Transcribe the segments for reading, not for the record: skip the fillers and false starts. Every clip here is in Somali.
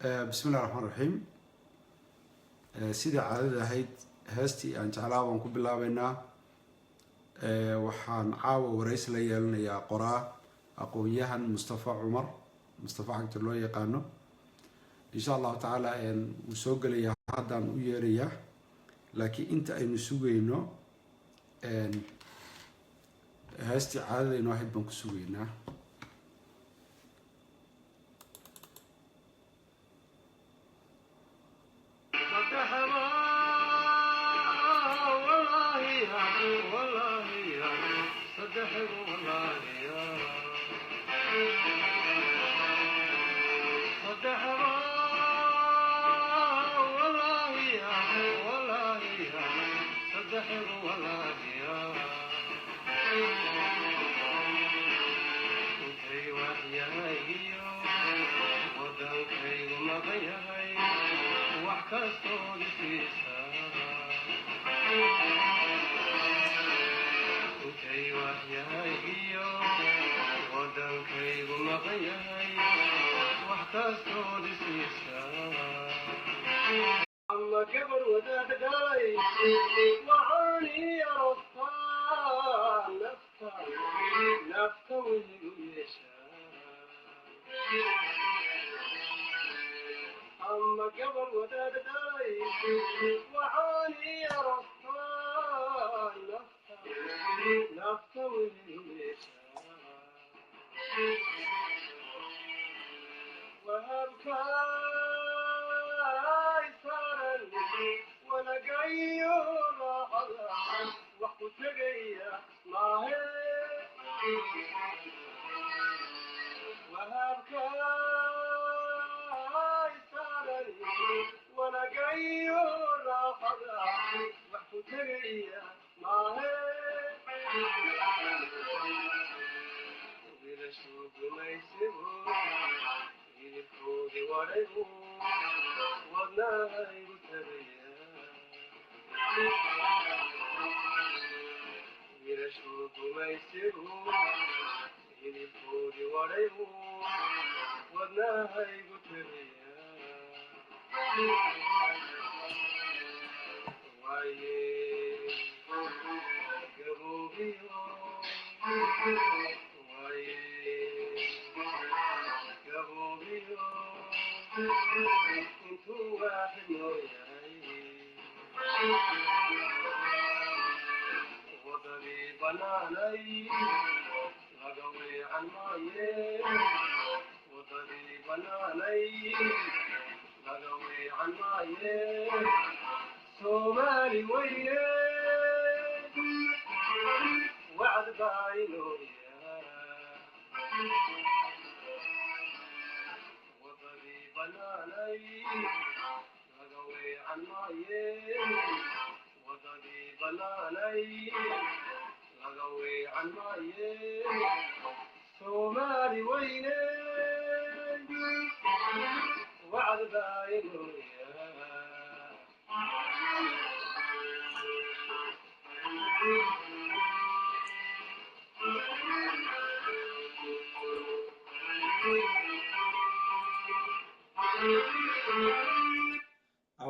Bismi illahi raxmaan raxiim. Sidai caadada ahayd, heestii aan jeclaa baan ku bilaabeynaa. Waxaan caawa waraysi la yeelanayaa qoraa, aqoon-yahan Mustafa Cumar, Mustafa Cagjar loo yaqaano. Insha Allahu tacaala wuu soo gelayaa, haddaan u yeerayaa, laakiin inta aynu sugayno heestii caadadaynu ahayd baan ku sugaynaa.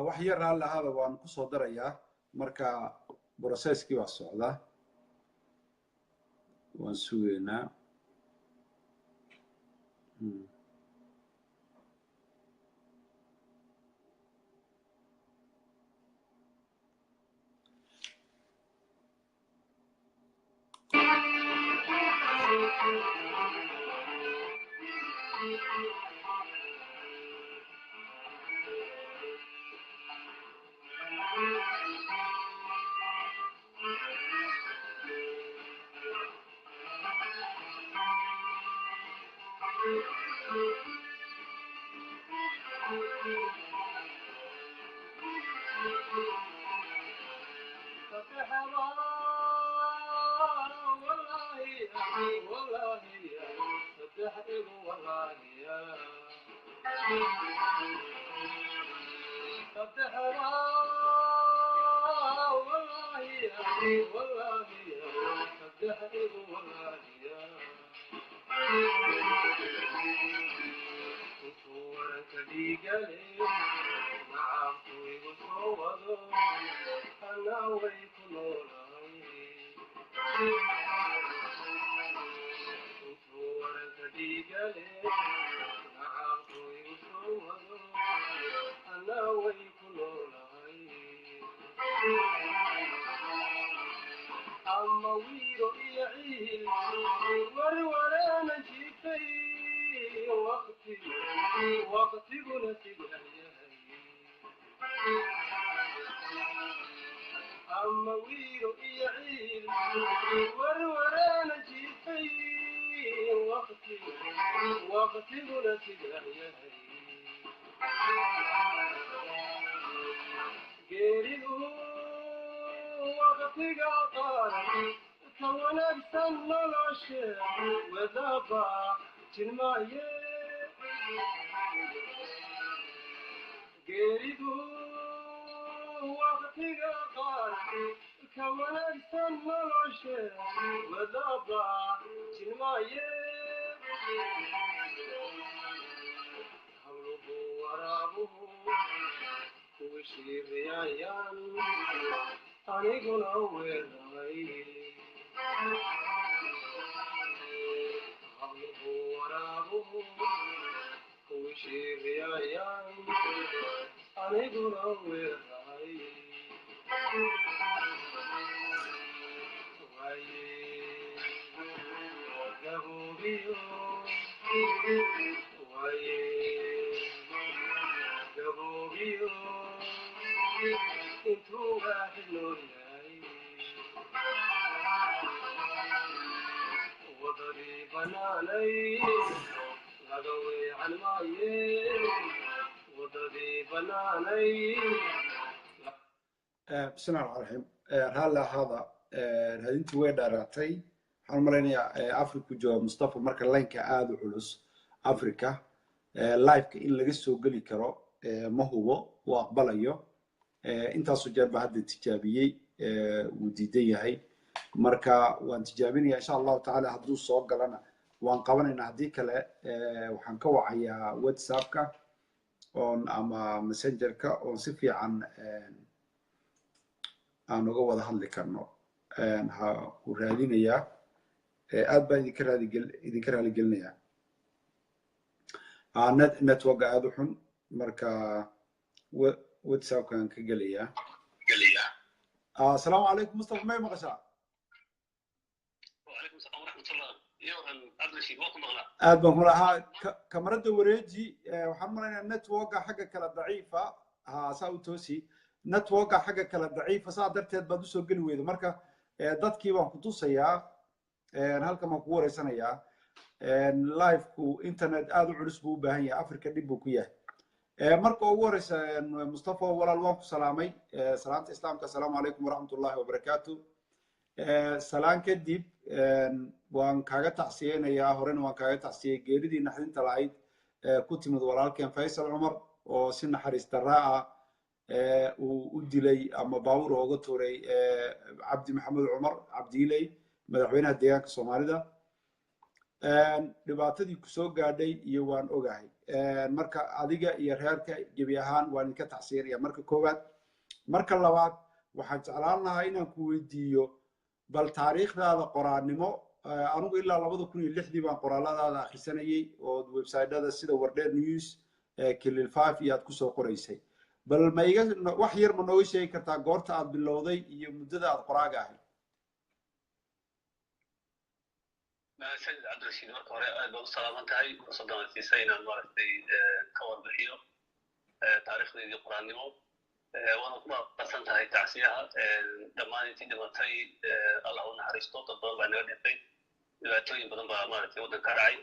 Wax yar raalli ahaada, waan kusoo darayaa. Marka processkii baa socda, waan sugaynaa. Bismillahi raxmaan raxiim. Raalli ahaada, raadintii way dheeraatay. Waxaan malaynayaa Africa jooga Mustafa, marka line-ka aada u culus Africa live-ka in laga soo geli karo ma hubo uu aqbalayo. Intaasoo jeer baa hadda tijaabiyey, wuu diidan yahay. Marka waan tijaabinaya, insha Allahu tacaala. Hadduu soo galana waan qabanaynaa, haddii kale waxaan ka wacayaa WhatsAppka oon ama Messengerka oon si fiican aan uga wada hadli karno. Ha uu raadinayaa. Aad baan idinka raaligelinayaa. Networka aada u xun, marka WhatsAppkaan ka gelayaa. Asalaamu calaykum Mustafa, may maqashaa? وعليكم السلام ورحمة الله. يوهن عبد الرشيد وكم مغلا. Aad baan kula ha kamarada wareeji. Waxaan malaynayaa networka xagga kale daciifa. Ha saa u toosi. Networka xagga kale daciifa, saa darteed baad usoo geli weyda. Marka dadkii baan ku tusayaa, halkan baan kugu wareysanayaa. Liveku internet aad u culus buu u baahan yahay, Africa dhib buu ku yahay. Marka ugu horeysa, Mustafa walaal, waan ku salaamay salaamta Islaamka, asalaamu calaykum waraxmat ullahi wabarakaatu. Salaan kadib, waan kaaga tacsiyeynayaa, horena waan kaaga tacsiyey geeridii naxdinta lahayd ku timid walaalkeen Faysal Cumar oo si naxariis darraa ah uu u dilay ama baabuur ooga tuuray Cabdi Maxamed Cumar Cabdiiley, madaxweynaha deegaanka Soomaalida. Dhibaatadii kusoo gaadhay iyo waan ogahay. Marka adiga iyo reerka gebi ahaan waan idinka tacsiinaya marka koowaad. Marka labaad, waxaan jeclaan lahaa inaan ku weydiiyo bal taariikhdaada qoraannimo. Anigu ilaa 2006-dii baan qoraalladaada akhrisanayay oo website-ada sida Wardheer News, Kilil Five iyo aad kusoo qoraysay. Bal ma iga wax yar ma nooga sheegi kartaa goorta aad bilowday iyo muddada aad qoraaga ahayd? Mahadsanid Cabdirashiid. Marka hore aad baad u salaaman tahay fursaddan aad siisay inaan maaragtay ka warbixiyo taariikhdeydii qoraannimo. Waana ku mahadsan tahay tacsiyaha. Dhammaan intii dhimatay Allah u naxariisto. Dad badan baa naga dhintay, dhibaatooyin badan baa maaragtay waddanka ka dhacay,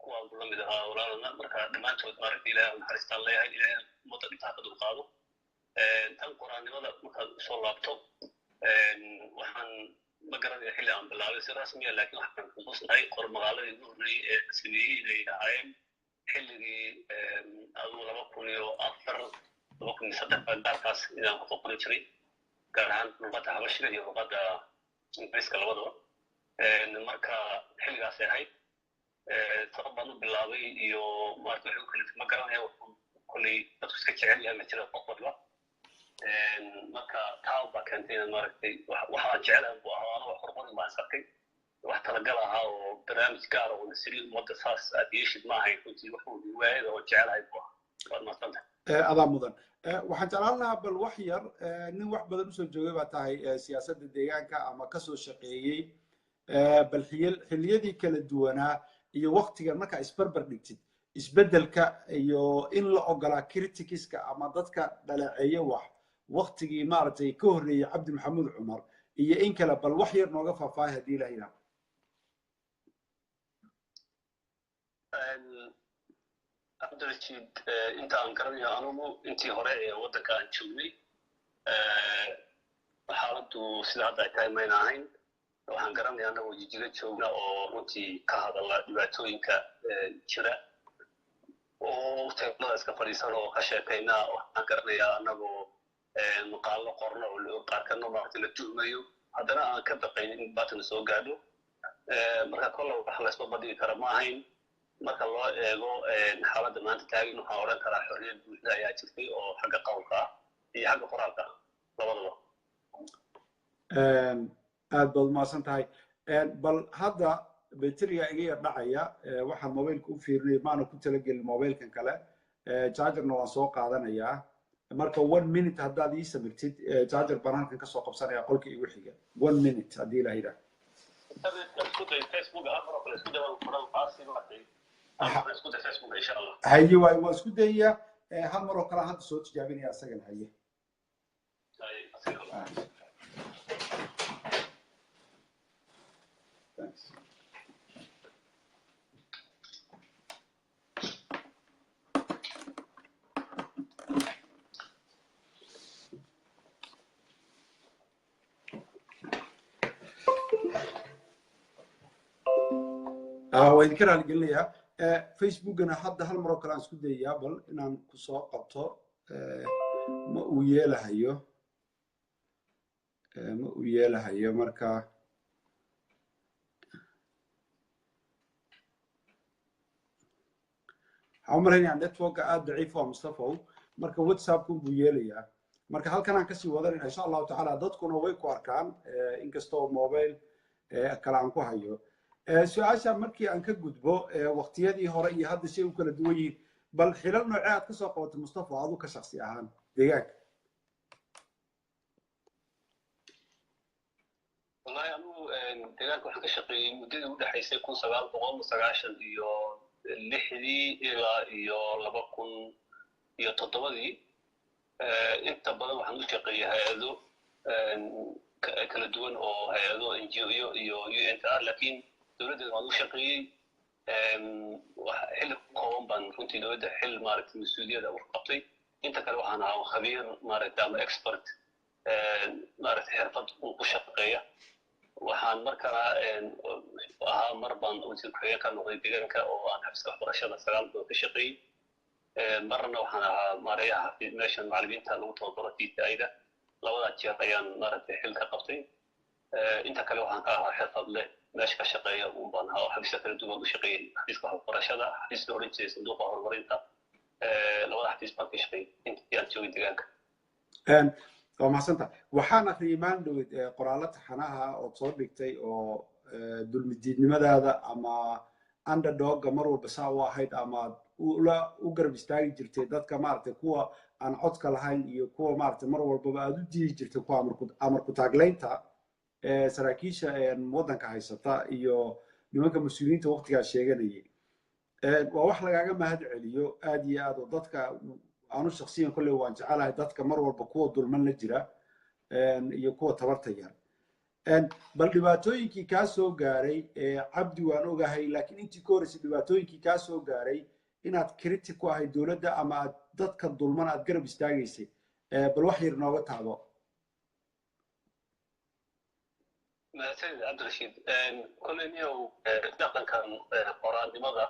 kuwaan buu la mid ahaa walaalana. Marka dhammaantood maaragtay Ilahay u naxariistaan leeyahay, Ilahay ummadda dhibta ha ka dulqaado. Tan qoraannimada markaad usoo laabto, waxaan ma garanaya xilli aan bilaabay si rasmiya, laakiin waxaan xusuusnahay qor maqaaladii ugu horreeyey ee sameeyey inay ahaayeen xilligii adigu 2004, 2003 gaarkaas inaan kusoo qorin jiray, gaar ahaan luqadda Habashiga iyo luqadda Ingiriiska labadaba. Marka xilligaasay ahayd. Sabab baan u bilaabay iyo maarata waxay u kalifay ma garanaya. Wuxuu kolley dadku iska jecel yahay ma jira qof walba. Marka taa baa keentay inaan maaragtay waxa aan jecelahay buu ahaa. Anoo wax hormarin baan is arkay, wax talagal ahaa oo barnaamij gaara oo nasiri ummadda saas aad yeeshid ma ahayn. Runtii wuxuu riwaayada oo jecelahay buu ahaa. Waad mahadsantahay. Adaa mudan. Waxaan jeclaan lahaa bal wax yar, nin wax badan usoo joogay baa tahay siyaasadda deegaanka ama kasoo shaqeeyey, bal xilliyadii kala duwanaa iyo waktigan markaa isbarbar dhigtid, isbeddelka iyo in la ogolaa criticska ama dadka dhaleeceeya wax waktigii maaragtay ka horreeyey Cabdi Maxamuud Cumar iyo in kale, bal wax yar nooga faahfaahay haddii Ilaah yidhaahdo. Cabdirashiid, inta aan garanayo anugu, intii hore ee waddanka aan joognay, xaaladdu sida hadda ay tahay mayna ahayn. Waxaan garanaya annagoo Jijiga joogna oo runtii ka hadala dhibaatooyinka jira oo teeblada iska fadhiisan oo ka sheekayna. Waxaan garanayaa annagoo maqaallo qorno oo qaarkano maaragtay la tuhmayo, haddana aan ka baqayn in dhibaatana soo gaadho. Marka kolla wax laysba badhigi kara ma ahayn. Marka loo eego xaaladda maanta taagan, waxaan odhan karaa xorriyad buuxda ayaa jirtay oo xagga qowlka ah iyo xagga qoraalka ah labadaba. Aad baad umahadsan tahay. Bal hadda beteriga iga yar dhacaya, waxaan mobilka u fiirinaya, maana ku talagelin mobilkan kale, chargerna waan soo qaadanayaa. Marka one minute haddaad ii samirtid, charger baan halkan kasoo qabsanaya qolka igu xiga. One minute haddii la yidhaah. Isku day Facebook hal mar oo kale isku day, waan furan qaasi maartay, isku day Facebook insha Allah. Haye, waay waan isku dayayaa. Hal mar oo kale aan hadda soo tijaabinaya isagana. Haye. Haye, asiga. Thanks. Waa idinka raaligelinayaa. Facebookana hadda hal mar oo kale aan isku dayayaa bal inaan kusoo qabto. Ma uu yeelahayo, ma uu yeelahayo. Marka waxaan u malaynayaa networka aad daciif waa, Mustafaw. Marka WhatsAppkun buu yeelayaa. Marka halkan aan kasii wadanayna insha Allahu tacaala, dadkuna way ku arkaan inkastoo mobile kale aan ku hayo. Su-aasha markii aan ka gudbo, waqtiyadii hore iyo hadda si ay u kala duwan yihiin, bal xilal noocee aad kasoo qabatay, Mustafa, adu ka shaksi ahaan deegaanka? Wallahi anugu deegaanka waxaan ka shaqeeyey muddadii u dhexaysay 1996dii ilaa iyo 2007dii. Inta badan waxaan u shaqeeyey hay-ado kala duwan oo hay-ado NGO iyo UN ah, laakiin dowladdeeda waan u shaqeeyey xilli kooban baan runtii dowladda xil maaragtay mas-uuliyada u qabtay. Inta kale waxaan ahaa khabiir maaragtay ama expert maaragtay xirfad uu ku shaqeeya. Waxaan markana ahaa, mar baan wasiir ku-xigeen ka noqday deegaanka oo aan xafiiska waxbarashada 9 bilood ka shaqeeyey. Marna waxaan ahaa maareeyaha meeshan macallimiinta lagu tababaro TTI-da. Labadaa jeer ayaan maaragtay xil ka qabtay. Inta kale waxaan ka ahaa xirfad leh meesha ka shaqeeya uun baan ahaa oo xafiisya kala duwan u shaqeeyey: xafiiska waxbarashada, xafiiska oran jiray sanduuqa horumarinta. Labada xafiis baan ka shaqeeyey intii aan joogay deegaanka. Waa mahadsanta. Waxaan akhriyey maalin dhaweyd qoraallo taxanaha ood soo dhigtay oo dulmidiidnimadaada ama underdogga mar walba saa u ahayd ama ula u garab istaagi jirtay dadka maaragtay kuwa aan codka lahayn iyo kuwa maaragtay mar walbaba aad u diidi jirtay kuwa amar ku taaglaynta saraakiisha waddanka haysata iyo nimanka mas-uuliyiinta waqtigaa sheeganayay. Waa wax lagaaga mahad celiyo aad iyo aad oo dadka aanu shaksiyan kolley waan jecelahay dadka mar walba kuwa dulman la jira iyo kuwa tabarta yar. Bal dhibaatooyinkii kaa soo gaaray, Cabdi waan ogahay, laakiin intii ka horreysay dhibaatooyinkii kaa soo gaaray inaad critic ku ahayd dowladda ama aad dadka dulman aad garab istaagaysay, bal wax yar nooga taabo. Mahadsanid, Cabdirashiid. Kolley niyow, dhaqankan qoraannimada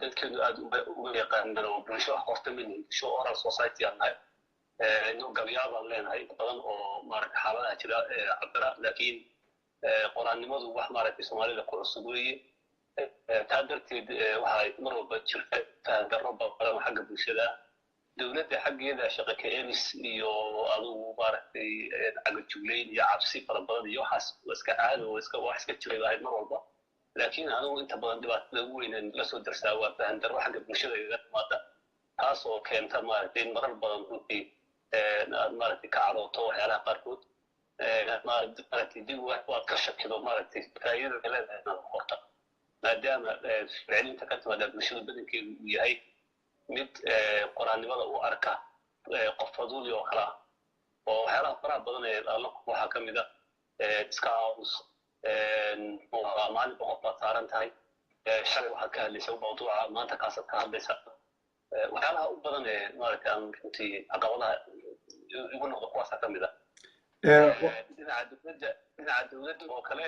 dadkeenu aad uga yaqaanaan oo bulsho wax qorta ma nihin, bulsho oral society aan nahay. Inuu gabyaa baan leenahay inta badan oo maaragtay xaaladaha jira cabira, laakiin qoraannimadu wax maaragtay Soomaalida ku cusub weeye. Taa darteed waxa ay mar walba jirta faham darro badan oo xagga bulshada ah. Dowladda xaggeeda shaqo ka eris iyo adigu maaragtay cagajuglayn iyo cabsi fara badan iyo waxaas waa iska caadi oo iska wax iska jiray ahayd mar walba. Laakiin anigu inta badan dhibaatada ugu weyn la soo darsaa waa faham darro xagga bulshada igaga timaada, taas oo keenta maaragtay in marar badan runtii aad maaragtay ka carooto waxyaalaha qaarkood, maaragtay dib waad ka shakido maaragtay faa'iidada ay leedahay inaad qorta, maadaama ficlinta ka timaada bulshada badankeedu uu yahay mid qoraannimada u arka qof faduuli oo kale ah. Oo waxyaalaha faraha badan ee alla waxaa ka mid a iska aamus, maalinba qof baad saaran tahay, shalay waxaad ka hadlaysa mawduuca, maanta kaasaad ka hadlaysa. Waxyaalaha u badan ee maaragtay aan runtii caqabadaha igu noqdo kuwaasaa ka mid ah. Dhinaca dowladda oo kale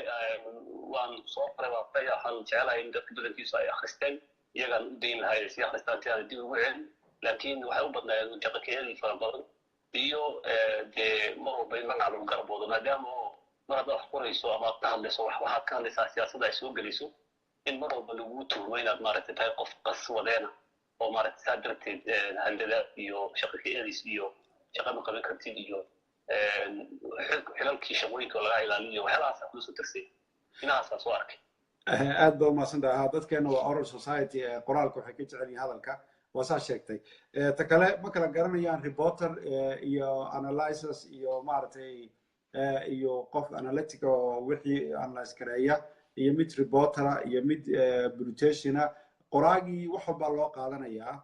waan soo qoray, waa qoraya. Waxaan jecelahay in dadka badankiisu ay akhristeen, iyagaan u dayn lahay ay sii akhristaan si aan dib ugu celin. Laakiin waxay u badnaayeen shaqo keedii fara badan iyo dee mar walba in magaca lagu garab wado, maadaama oo mar haddaad wax qorayso ama aad ka hadlayso waxaad ka hadlaysaa siyaasadda ay soo gelayso, in mar walba lagu tuhmo inaad maaragtay tahay qof qas wadeena oo maaragtay saa darteed handadaad iyo shaqo keedis iyo shaqa ma qaban kartid iyo xilalkii shaqooyinka oo laga ilaaliyo, waxyaalahaasa kula soo darsay, inahaasaa soo arkay. Aad ba umahadsan tahay. Ha, dadkeena waa oral society, qoraalka waxay ka jecel yihiin hadalka, waa saa sheegtay. Ta kale, ma kala garanayaan reporter iyo analysis iyo maaragtay iyo qof analytic oo wixii analyze gareeya iyo mid reportera iyo mid politiciana. Qoraagii wax walbaa loo qaadanayaa.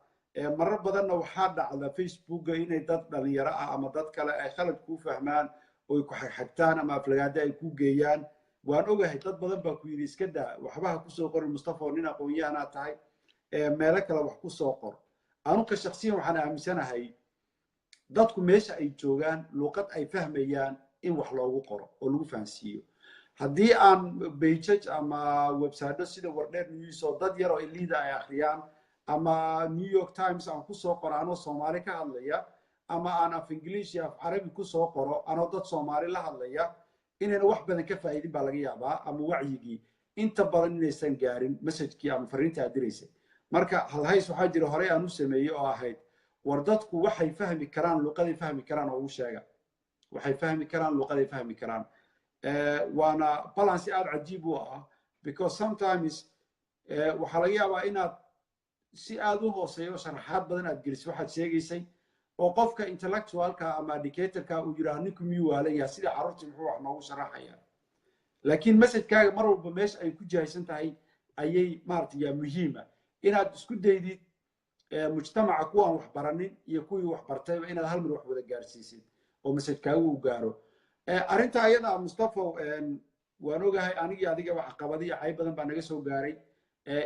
Marar badanna waxaa dhacda Facebooka inay dad dhalinyaro ah ama dad kale ay khalad kuu fahmaan oy ku xagxagtaan ama aflagaado ay kuu geeyaan. Waan ogahay dad badan baa ku yidhi, "Iska daa, waxba ha kusoo qorin Mustafa, oo nin aqoon-yahanaa tahay, meelo kale wax ku soo qor." Anuka shaksiyan waxaan aaminsanahay dadku meesha ay joogaan luuqad ay fahmayaan in wax loogu qoro oo lagu fahansiiyo. Haddii aan pages ama website sida Wardheer News oo dad yar oo elite ay akhriyaan ama New York Times aan kusoo qoro anoo Soomaali ka hadlaya, ama aan af Ingiliish iyo af Carabi kusoo qoro anoo dad Soomaali la hadlaya, inayna wax badan ka faa'iidin baa laga yaabaa, ama wacyigii inta badan inaysan gaarin messagekii ama fariinta aad diraysay. Marka halhays waxaa jira horey aan u sameeyey oo ahayd, "War dadku waxay fahmi karaan luqaday fahmi karaan oo ugu sheega, waxay fahmi karaan luqaday fahmi karaan." Waana balance aad cajiib u ah, because sometimes waxaa laga yaabaa inaad si aad u hooseeyo sharaxaad badan aad gelisay waxaad sheegaysay, oo qofka intellectualka ama educatorka uu yidhaah, "Ninku miyuu waalan yahay? Sida carruurtii muxuu wax noogu sharaxaya?" Laakiin messagekaaga mar walba meesha ay ku jihaysan tahay ayay maaragtay yaa muhiima inaad isku daydid mujtamaca kuwaan wax baranin iyo kuwii wax bartayba inaad hal mar wax wada gaarsiisid oo messagekaagu uu gaaro. Arrinta ayada, Mustafo, waan ogahay anigii adigaba caqabado iyo cayb badan baa naga soo gaaray.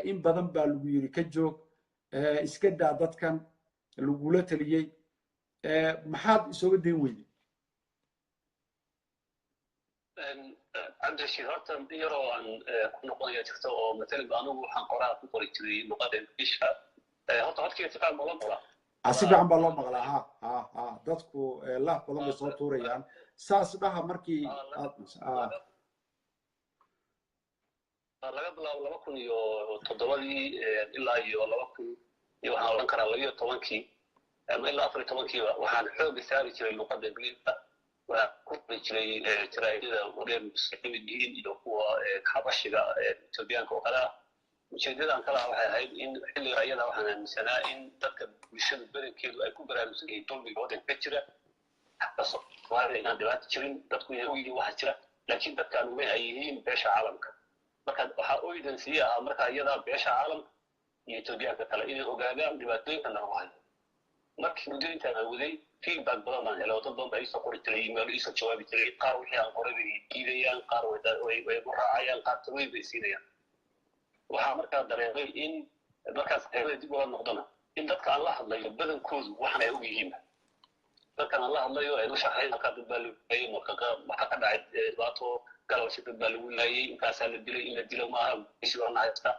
In badan baa lagu yidhi, "Ka joog, iska daa," dadkan lagula taliyey. Maxaad isooga dayn weyday? Cabdirashiid, horta yaroo aan ku noqonaya jirto oo matalan anigu waxaan qoraha ku qori jiray luqada Ingiliishka. Horta codkiga si fiican baa loo maqlaa? Si fiican baa loo maqlaa. Ha ha ha, dadku laaf badan bay soo tuurayaan, saas dhaha markii aad Laga bilaabo 2007-dii ilaa iyo laba kun iyo waxaan odhan karaa 12-kii ama ilaa 14-kiiba waxaan xooga saari jiray luqadda Ingiliiska. Waxaan ku qori jiray jaraa'idada wareer ka mid yihiin iyo kuwa Xabashiga Etoobiyaanka oo kale ah. Ujeedadan kale ah waxay ahayd in xilliga ayada waxaan aaminsanaa in dadka bulshada badankeedu ay ku baraarugsan yihiin dulmiga waddanka ka jira, xagga Soomaalida inaan dhibaato jirin, dadku inay ogyihiin waxa jira, laakiin dadkaan ogeyn ay yihiin beesha caalamka. Marka waxaa oydan sii ahaa marka iyadaa beesha caalamka iyo Etoobiyaanka kale inay ogaadaan dhibaatooyinka nagu hayo. Markii muddo intaan awooday, feedback badan baan helay oo dad badan baa iisoo qori jiray email, iisoo jawaabi jiray. Qaar wixii aan qoray bay diidayaan, qaar way igu raacayaan, qaar talooyin bay siinayaan. Waxaa markaa dareemay in markaas heerada dib ula noqdona in dadka aan la hadlayo badankoodu waxan ay og yihiinba. Dadkan aan la hadlayo ay u sharxay halkaa dad baa lagu laayay, marka waxaa ka dhacay dhibaato galalsha, dad baa lagu laayay, intaasaa la dilay, in la dilo maaha, bana haysta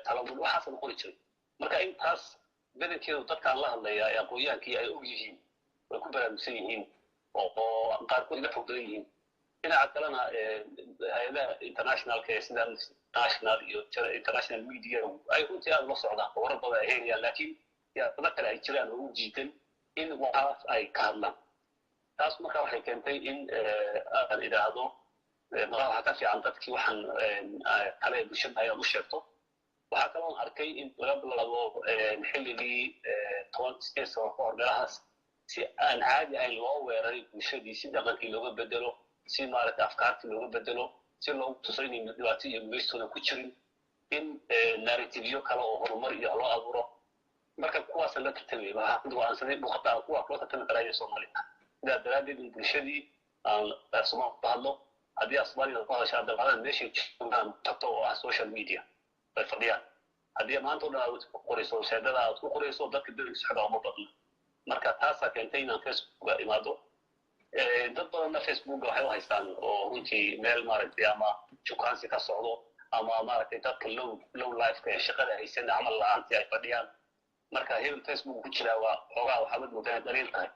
talabul, waxaasa qori jiray. Marka intaas badankeedu dadka aan la hadlaya ee aqoon-yahankii ay og yihiin, way ku baraarugsan yihiin oo qaarkood la fog badan yihiin. Dhinaca kalena, hay-adaha internationalka ee sida National iyo international media ay runtii aada ula socdaan oo warar badan ay helayaan, laakiin siyaasado kale ay jiraan oo u jiidan in waxaas ay ka hadlaan. Taas marka waxay keentay in aan idhaahdo maqaa waxaa ka fiican dadkii waxaan kale bulshada ayaad u sheegto. Waxaa kaloon arkay in laga bilaabo xilligii 18 sano ka hor meelahaas si aan caadi ahayn loo weeraray bulshadii, si dhaqankii looga bedelo, si maaragtay afkaartii looga bedelo, si loogu tuso inay dhibaato iyo gumaystooda ku jirin, in narrativeyo kale oo horumar iyo loo abuuro. Marka kuwaasaan la tartamay, waxaan go'aansaday luqadda aan kuwa kula tartami karaa inay Soomaali tahay. Sidaa daraaddeed in bulshadii aan Soomaali ku hadlo. Haddii aad Soomaaliga ku hadashaa, dabacdan meeshay joogaan tagto oo ah social media bay fadhiyaan. Haddii maanta o dhan aad ku qorayso websaytada aad ku qorayso, dadka dadkiisa xogaa uma badna. Marka taasaa keentay inaan Facebooka imaado. Dad badanna Facebooka waxay u haystaan oo runtii meel maaragtay ama shukaansi ka socdo ama maaragtay dadka low lifeka ee shaqada haysan, camal la-aantii ay fadhiyaan. Marka hebel Facebook ku jiraa waa xoogaa waxaad moodaa inay dhaliil tahay,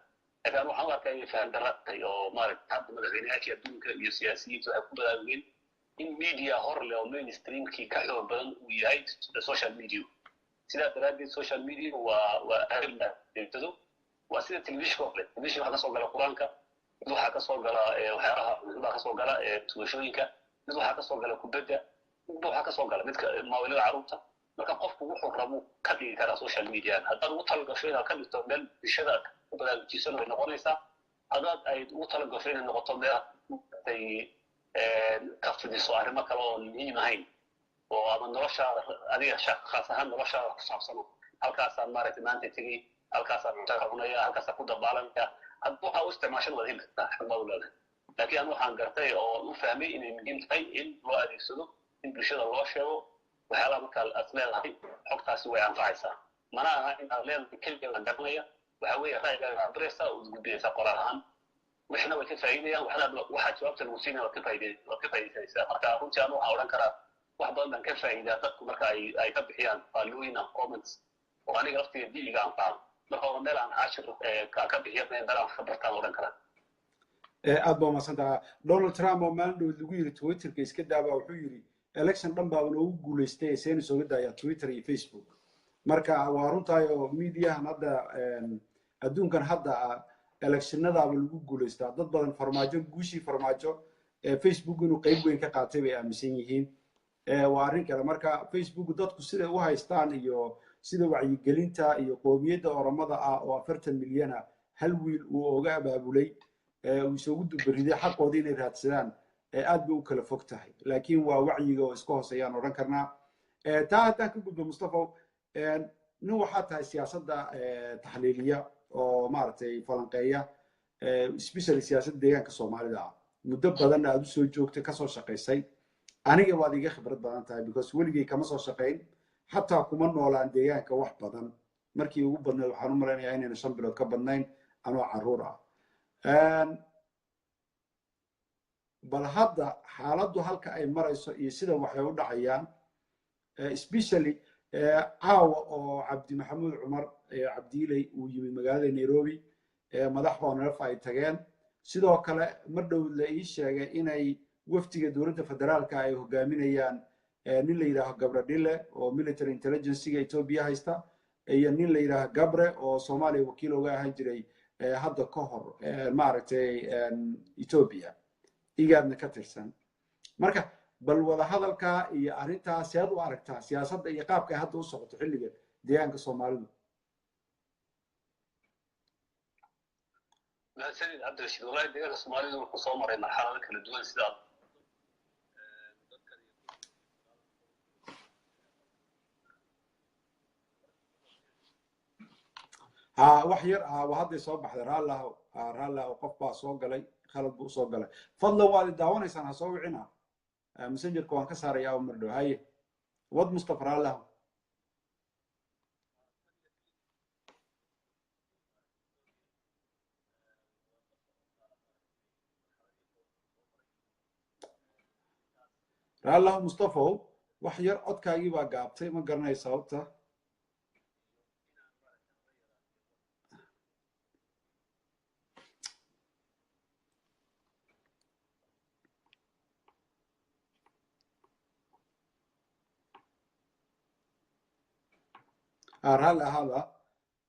laakiin waxaan u arkaa inay faham darra tahay oo maaragtay hadda madaxweynayaashii adduunka iyo siyaasiyiintu waxay ku baraarugeen in media hor leh oo mainstreamkii ka xoog badan uu yahay social media. Sidaa daraaddeed social media waa arrin la adeegsado, waa sida telefishinka oo kale. Telefishin waxaa kasoo gala Qur-aanka, mid waxaa kasoo gala waxyaalaha baa kasoo gala tumashooyinka, mid waxaa kasoo gala kubadda, midba waxaa kasoo gala midka maawilada carruurta. Marka qofku wuxuu rabo ka dhigi karaa social media. Haddaad ugu talagasho inaad ka dhigto meel bulshada ku baraarujisan, way noqonaysaa. Haddaad ay ugu talagasho inay noqoto meel ay ka fidiso arrimo kale oo muhiim ahayn oo ama noloshaada adiga khaas ahaan noloshaada ku saabsano, halkaasaan maaragtay maanta tegey, halkaasaan cunto ka cunaya, halkaasaan ku dabaalanaya, hadda waxaa u isticmaashan waad heli kartaa, xaq baad u leedahay. Laakiin anu waxaan gartay oo u fahmay inay muhiim tahay in loo adeegsado in bulshada loo sheego waxyaalaha markaa aad leedahay xogtaasi way anfacaysaa. Mana aha in aad leedahay keliya la garanaya. Waxa weeye ra'yigaaga cabiraysaa ood gudbinaysaa qoraal ahaan, wixna way ka faa'iidayaan, waxna waxaa jawaabta lagu siinaya waad ka faa'iidaysanaysaa. Marka runtii anu waxaan odhan karaa wax badan baan ka faa'iidaa dadku marka ay ka bixiyaan faallooyin and comments oo aniga laftiga diiga anfaca. Marka waa meel aan cashir ka bixiyo, meel aan ka bartaan odhan karaa. Aad baa umahadsantaha. Donald Trump oo maalin dhow lagu yiri Twitterka iska daaba, wuxuu yiri election dhan baaba noogu guulaystay, seena sooga daaya Twitter iyo Facebook. Marka waa runtahay oo mediahan hadda adduunkan hadda electionadaaba lagu guulaystaa. Dad badan Farmaajo, guushii Farmaajo Facebook inuu qayb weyn ka qaatay bay aaminsan yihiin. Waa arrin kale. Marka Facebook dadku siday u haystaan iyo sida wacyigelinta iyo qoomiyadda Oromada ah oo 40 milyana hal wiil uu oga abaabulay, uu isugu dubariday xaqoodii inay raadsadaan, aad bay u kala fog tahay, laakiin waa wacyiga oo iska hooseeyaan odhan karnaa. Taa haddaan ka gudbo, Mustafa, nin waxaa tahay siyaasadda taxliiliya oo maaragtay falanqeeya, especially siyaasadda deegaanka Soomaalida ah, muddo badanna aad usoo joogtay, kasoo shaqaysay. Aniga waad iga khibrad badan tahay because weligay kama soo shaqayn, xataa kuma noolaan deegaanka wax badan. Markii ugu badnayd waxaan u malaynayaa inayna 5 bilood ka badnayn anoo carruur ah. Bal hadda xaaladdu halka ay marayso iyo sida waxay u dhacayaan, especially caawa oo Cabdi Maxamuud Cumar Cabdiiley uu yimid magaalada Nairobi, madax ONLF ay tageen. Sidoo kale mar dhow la ii sheegay inay wafdiga dowladda federaalka ay hogaaminayaan nin la yidhaaho Gabre Dhile oo military intelligencega Ethiopia haysta iyo nin la yidhaaho Gabre oo Soomaaliya wakiil uga ahaan jiray hadda ka hor maaragtay Ethiopia, IGADna ka tirsan. Marka bal wadahadalka iyo arrintaa sead u aragtaa, siyaasadda iyo qaabka ay hadda u socoto xilligan deegaanka Soomaalidu? Mahadsanid, Cabdirashiid. Wallahi deegaanka Soomaalidu wuxuu soo maray marxalado kala duwan sida Ha, wax yar ha waa hadday soo baxday. Raallaho, ha, raallaho, qof baa soo galay, khalad buu usoo galay. Fadlan waad i daawanaysaan, ha soo wicina. Messengerka waan ka saarayaa oo mardhow. Haye, wad Mustafa, raallaho. Raallaho Mustafaw, wax yar codkaagii baa gaabtay, ma garanayo sababta. Raalli ahaada.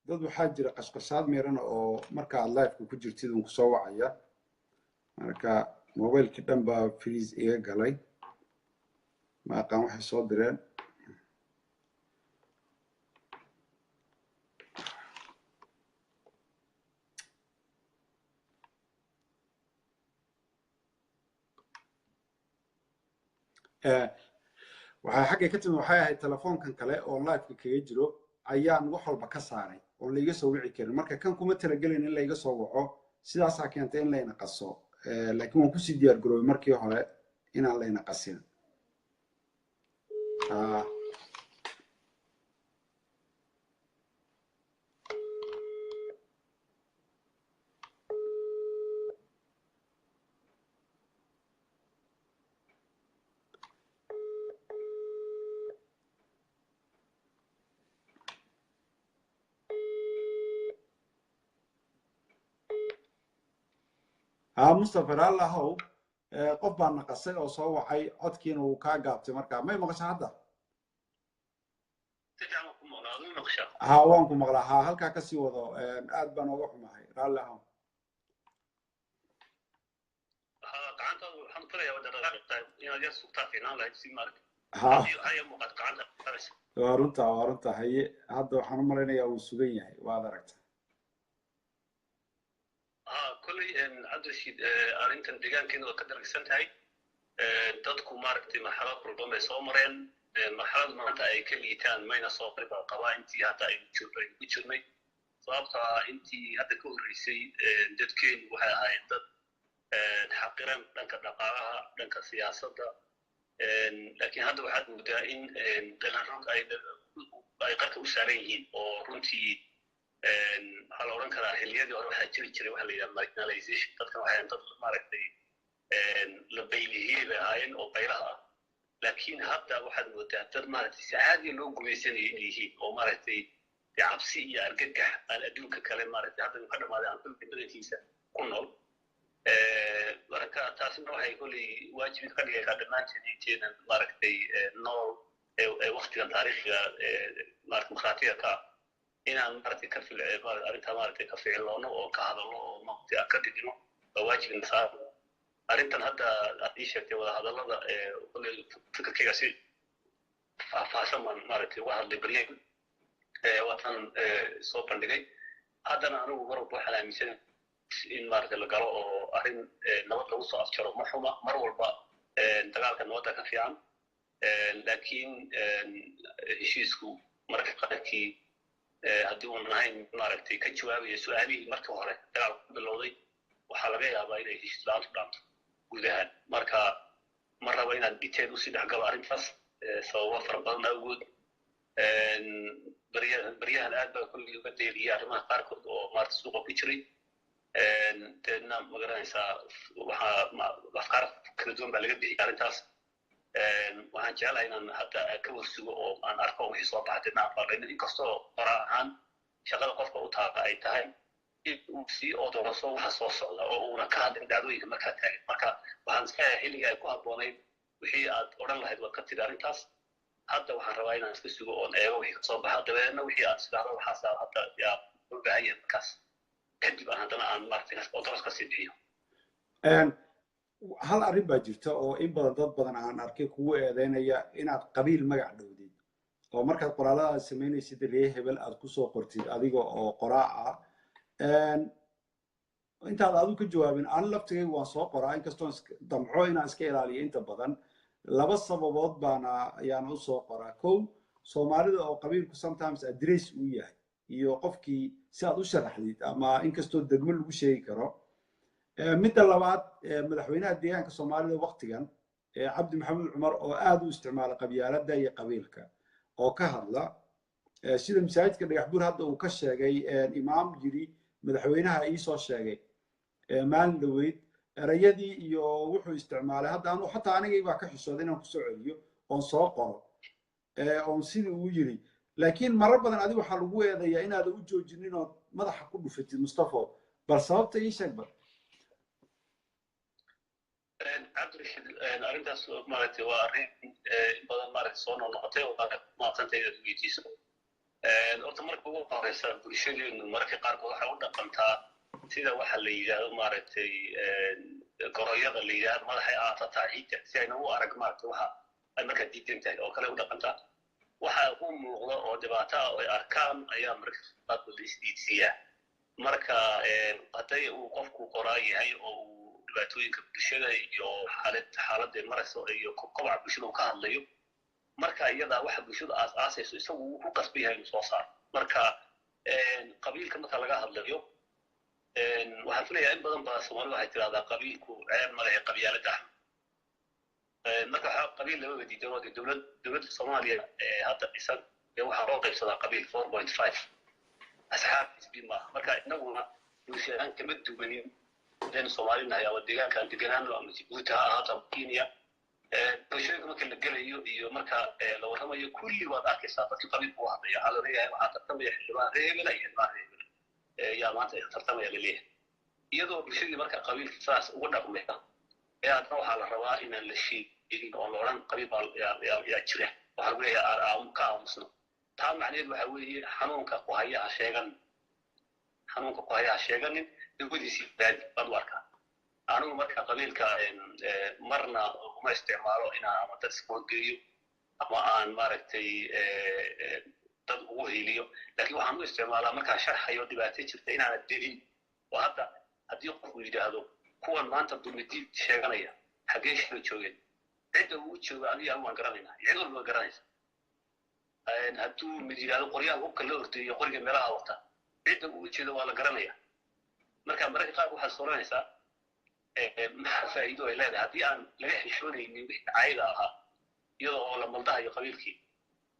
Dad waxaa jira qashqashaad miran oo marka aad liveka ku jirtid un kusoo wacaya. Marka mobilekii dhan baa freeze iga galay, ma aqaan waxay soo direen. Waxay xaggay ka timid, waxay ahayd telefoonkan kale oo liveka kaga jiro ayaan wax walba ka saaray oon laiga soo wici karin. Marka kan kuma talagelin in laiga soo waco, sidaasaa keentay in layna qaso, laakiin waan kusii diyaar garoobay markii hore inaan layna qasin. Ha, Mustafa, raallahow, qof baa naqasay oo soo wacay, codkiina wuu kaa gaabtay. Marka may maqasha hadda? Si fiican waan ku maqlaa, adigu maqashaa? Ha, waan ku maqlaa. Ha, halkaa kasii wado. Aad baan ooga xumahay, raalli ahow. Ha, gacantaadu waxaan filayaa wada dhaqaaqi tahay, inaad yar sugtaa fiicnaan lahayd si maaragtay haya muuqato gacanta dhaqaaqaysa. Waa runta, waa runta. Haye, hadda waxaan u malaynayaa wuu sugan yahay, waad aragta. Ha, kolley, Cabdirashiid, arrintan deegaankeena waa ka daragsan tahay. Dadku maaragtay marxalad walban bay soo mareen. Marxalad maanta ay ka liitaan mayna soo marin baa qabaa intii hadda aynu joogno, aynu ku jirnay, sababtoo ah intii hadda ka horreysay dadkeenu waxay ahaayeen dad xaqiran dhanka dhaqaalaha, dhanka siyaasadda, laakiin hadda waxaad moodaa in dhalan rog ay qarka u saaran yihiin oo runtii waxaa la odhan karaa xilliyadii hore waxaa jiri jiray waxa la yidhaha marginalization. Dadkan waxay ahaayeen dad maaragtay la baylihiyey bay ahaayeen oo baylaha ah, laakiin hadda waxaad moodaa dad maaragtay si caadiya loo gumaysanaya inay yihiin oo maaragtay dee cabsi iyo argagax aan adduunka kale maaragtay hadda ka dhamaaday aan kulli badankiisa ku nool. Marka taasina waxay kolley waajib ka dhigaysaa dhammaanteen inteenan maaragtay nool ee waktigan taariikhiga maaragtay markhaatiga ka ah inaan maaragtay ka fil arrintaa maaragtay ka ficiloono oo ka hadalno oo maaragtay aan ka dhigno, waa waajibna saaran. Arrintan hadda aad ii sheegtay, wadahadallada, kolley fikirkayga si faahfaahsan baan maaragtay uga hadlay baryahan, waatan soo bandhigay. Haddana anigu mar walba waxaan aaminsan in maaragtay la galo oo arrin nabad lagu soo afjaro. Ma xuma, mar walba dagaalka nabadda ka fiican, laakiin heshiisku mararka qaarkii haddii uunan ahayn maaragtay ka jawaabaya su-aalihii markii hore dagaalku ku bilowday, waxaa laga yaabaa inay heshiis la-aantu dhaanto guud ahaan. Marka ma rabo inaan detail usii dhex galo arrintaas sababo fara badan awgood. Baryahan aad baa kolley uga deeliyay arrimaha qaarkood oo maarata suuqa ku jiray, deedna ma garanaysaa, waxaa afkaar kala duwan baa laga bixiyay arrintaas. Waxaan jeclahay inaan hadda ka warsugo oo aan arko wixii soo baxa, deedna aan faaqayno, inkastoo qoraa ahaan shaqada qofka u taala ay tahay in uu sii odoroso waxa soo socda oo uuna ka hadlin dhacdooyinka markaa taagan. Marka waxaan iska xilligii ay ku habboonayd wixii aad odhan lahayd waad ka tiri arrintaas. Hadda waxaan rabaa inaan iska sugo oon eego wixii kasoo baxa, dabeedna wixii aad isdhahdo waxaasaa hadda yaa loo baahan yahay, markaas kadib aan haddana aan maaragtay odoros kasii bixiyo. Hal arrin baa jirta oo in badan dad badan aan arkay kugu eedeynaya inaad qabiil magac dhowdid oo markaad qoraalladaad samaynaysid ree hebel aad kusoo qortid adiga oo qoraa ah. Intaad adigu ka jawaabin, aan laftigaygu waan soo qoraa, inkastoo damco inaan iska ilaaliyo inta badan. Laba sababood baana ayaana u soo qoraa. Kow, Soomaalida oo qabiilku sometimes address uu yahay iyo qofkii si aad u sharaxdid ama inkastoo degmo lagu sheegi karo. Midda labaad, madaxweynaha deegaanka Soomaalida waktigan, Cabdi Maxamuud Cumar, oo aad u isticmaala qabyaaladda iyo qabiilka oo ka hadla sida masaajidka Dhagax Buur hadda uu ka sheegay, imaam yiri madaxweynaha iisoo sheegay maalin dhoweyd, erayadii iyo wuxuu isticmaalay hadda anu xataa anigay baa ka xishooday inaan kusoo celiyo oon soo qoro oon sidii uu yiri. Laakiin marar badan adiga waxaa lagu eedayaa inaadan u joojinin ood madaxa ku dhufatid. Mustafo, bal sababta ii sheeg bal. Cabdirashiid, arrintaas maaragtay waa arrin in badan maaragtay soo noqnoqotay, waana mahadsantay inaad weydiiso. Horta marka ugu horeysa, bulshadeenu mararka qaarkood waxay u dhaqantaa sida waxa la yidhaahdo, maaragtay, goroyada la yidhahdo madaxay aatataa ciidda si ayna u arag, maaragtay, waxa ay markaa diidan tahay oo kale u dhaqantaa. Waxa u muuqda oo dhibaato ah oo ay arkaan ayaa mararka qaarkood la isdiidsiiyaa. Marka hadday uu qofku qoraa yahay oo uu dhibaatooyinka bulshada iyo xaalad xaaladda marayso iyo kobaca bulshada uu ka hadlayo, marka iyadaa waxa bulshadu aas-aasayso isagu wuu ku qasban yahay inuu soo saaro. Marka qabiilka marka laga hadlayo, waxaan filayaa in badan baa Soomaalida waxay tidhahdaa qabiilku ceeb ma lehe, qabyaalad ah. Marka waxaa qabiil lamaba diidan oo dee dowladda Soomaaliya hadda dhisan ee waxaa loo qaybsadaa qabiil 4.5, asxaab xisbi maaha. Marka innaguna bulsho ahaan kama duwanin hadaynu Soomaali nahay, ama deegaankaan deganaano, ama Jibuuti ha ahaato ama Kenya. Bulshooyinka marka la gelayo iyo marka la warramayo, kulli waad arkaysaa dadki qabiil buu hadlaya. Waxaa la leeyahay waxaa tartamaya xildhibaan reer hebela iyo xildhibaan reer hebela yaa maanta tartamaya laleeyahay, iyadoo bulshadii marka qabiilka saas uga dhaqmaya ee haddana waxaa la rabaa inaan la sheegin oo la odhan qabiil baa yaa jira. Waxaa lagu leeyahay ka aamusno. Taa macnaheed waxa weeye xanuunka ku haya ha sheegan, xanuunka ku haya ha sheeganin, dawadiisii baadi baad u arkaa. Anigu marka qabiilka marna uma isticmaalo inaan ama dad iska horgeeyo ama aan, maaragtay, dad ugu hiiliyo, laakiin waxaan u isticmaalaa markaan sharxayo dhibaato jirta inaana delin. Oo hadda haddii qofku yidhaahdo kuwan maanta dulmidiid sheeganaya xaggee shila joogeen, cidda uu jooga aniga waan garanaynaa, cid walba waa garanaysa. Hadduu mid yidhahdo qoryaha hubka la ordeeyo, qoriga meelaha wata, cidda uu jeedo waa la garanaya. Marka mararka qaar waxaad soranaysaa maxaa faa'iido ay leedahay haddii aan laga xishoonaynin wixii caayda ahaa, iyadoo oo la maldahayo qabiilkii?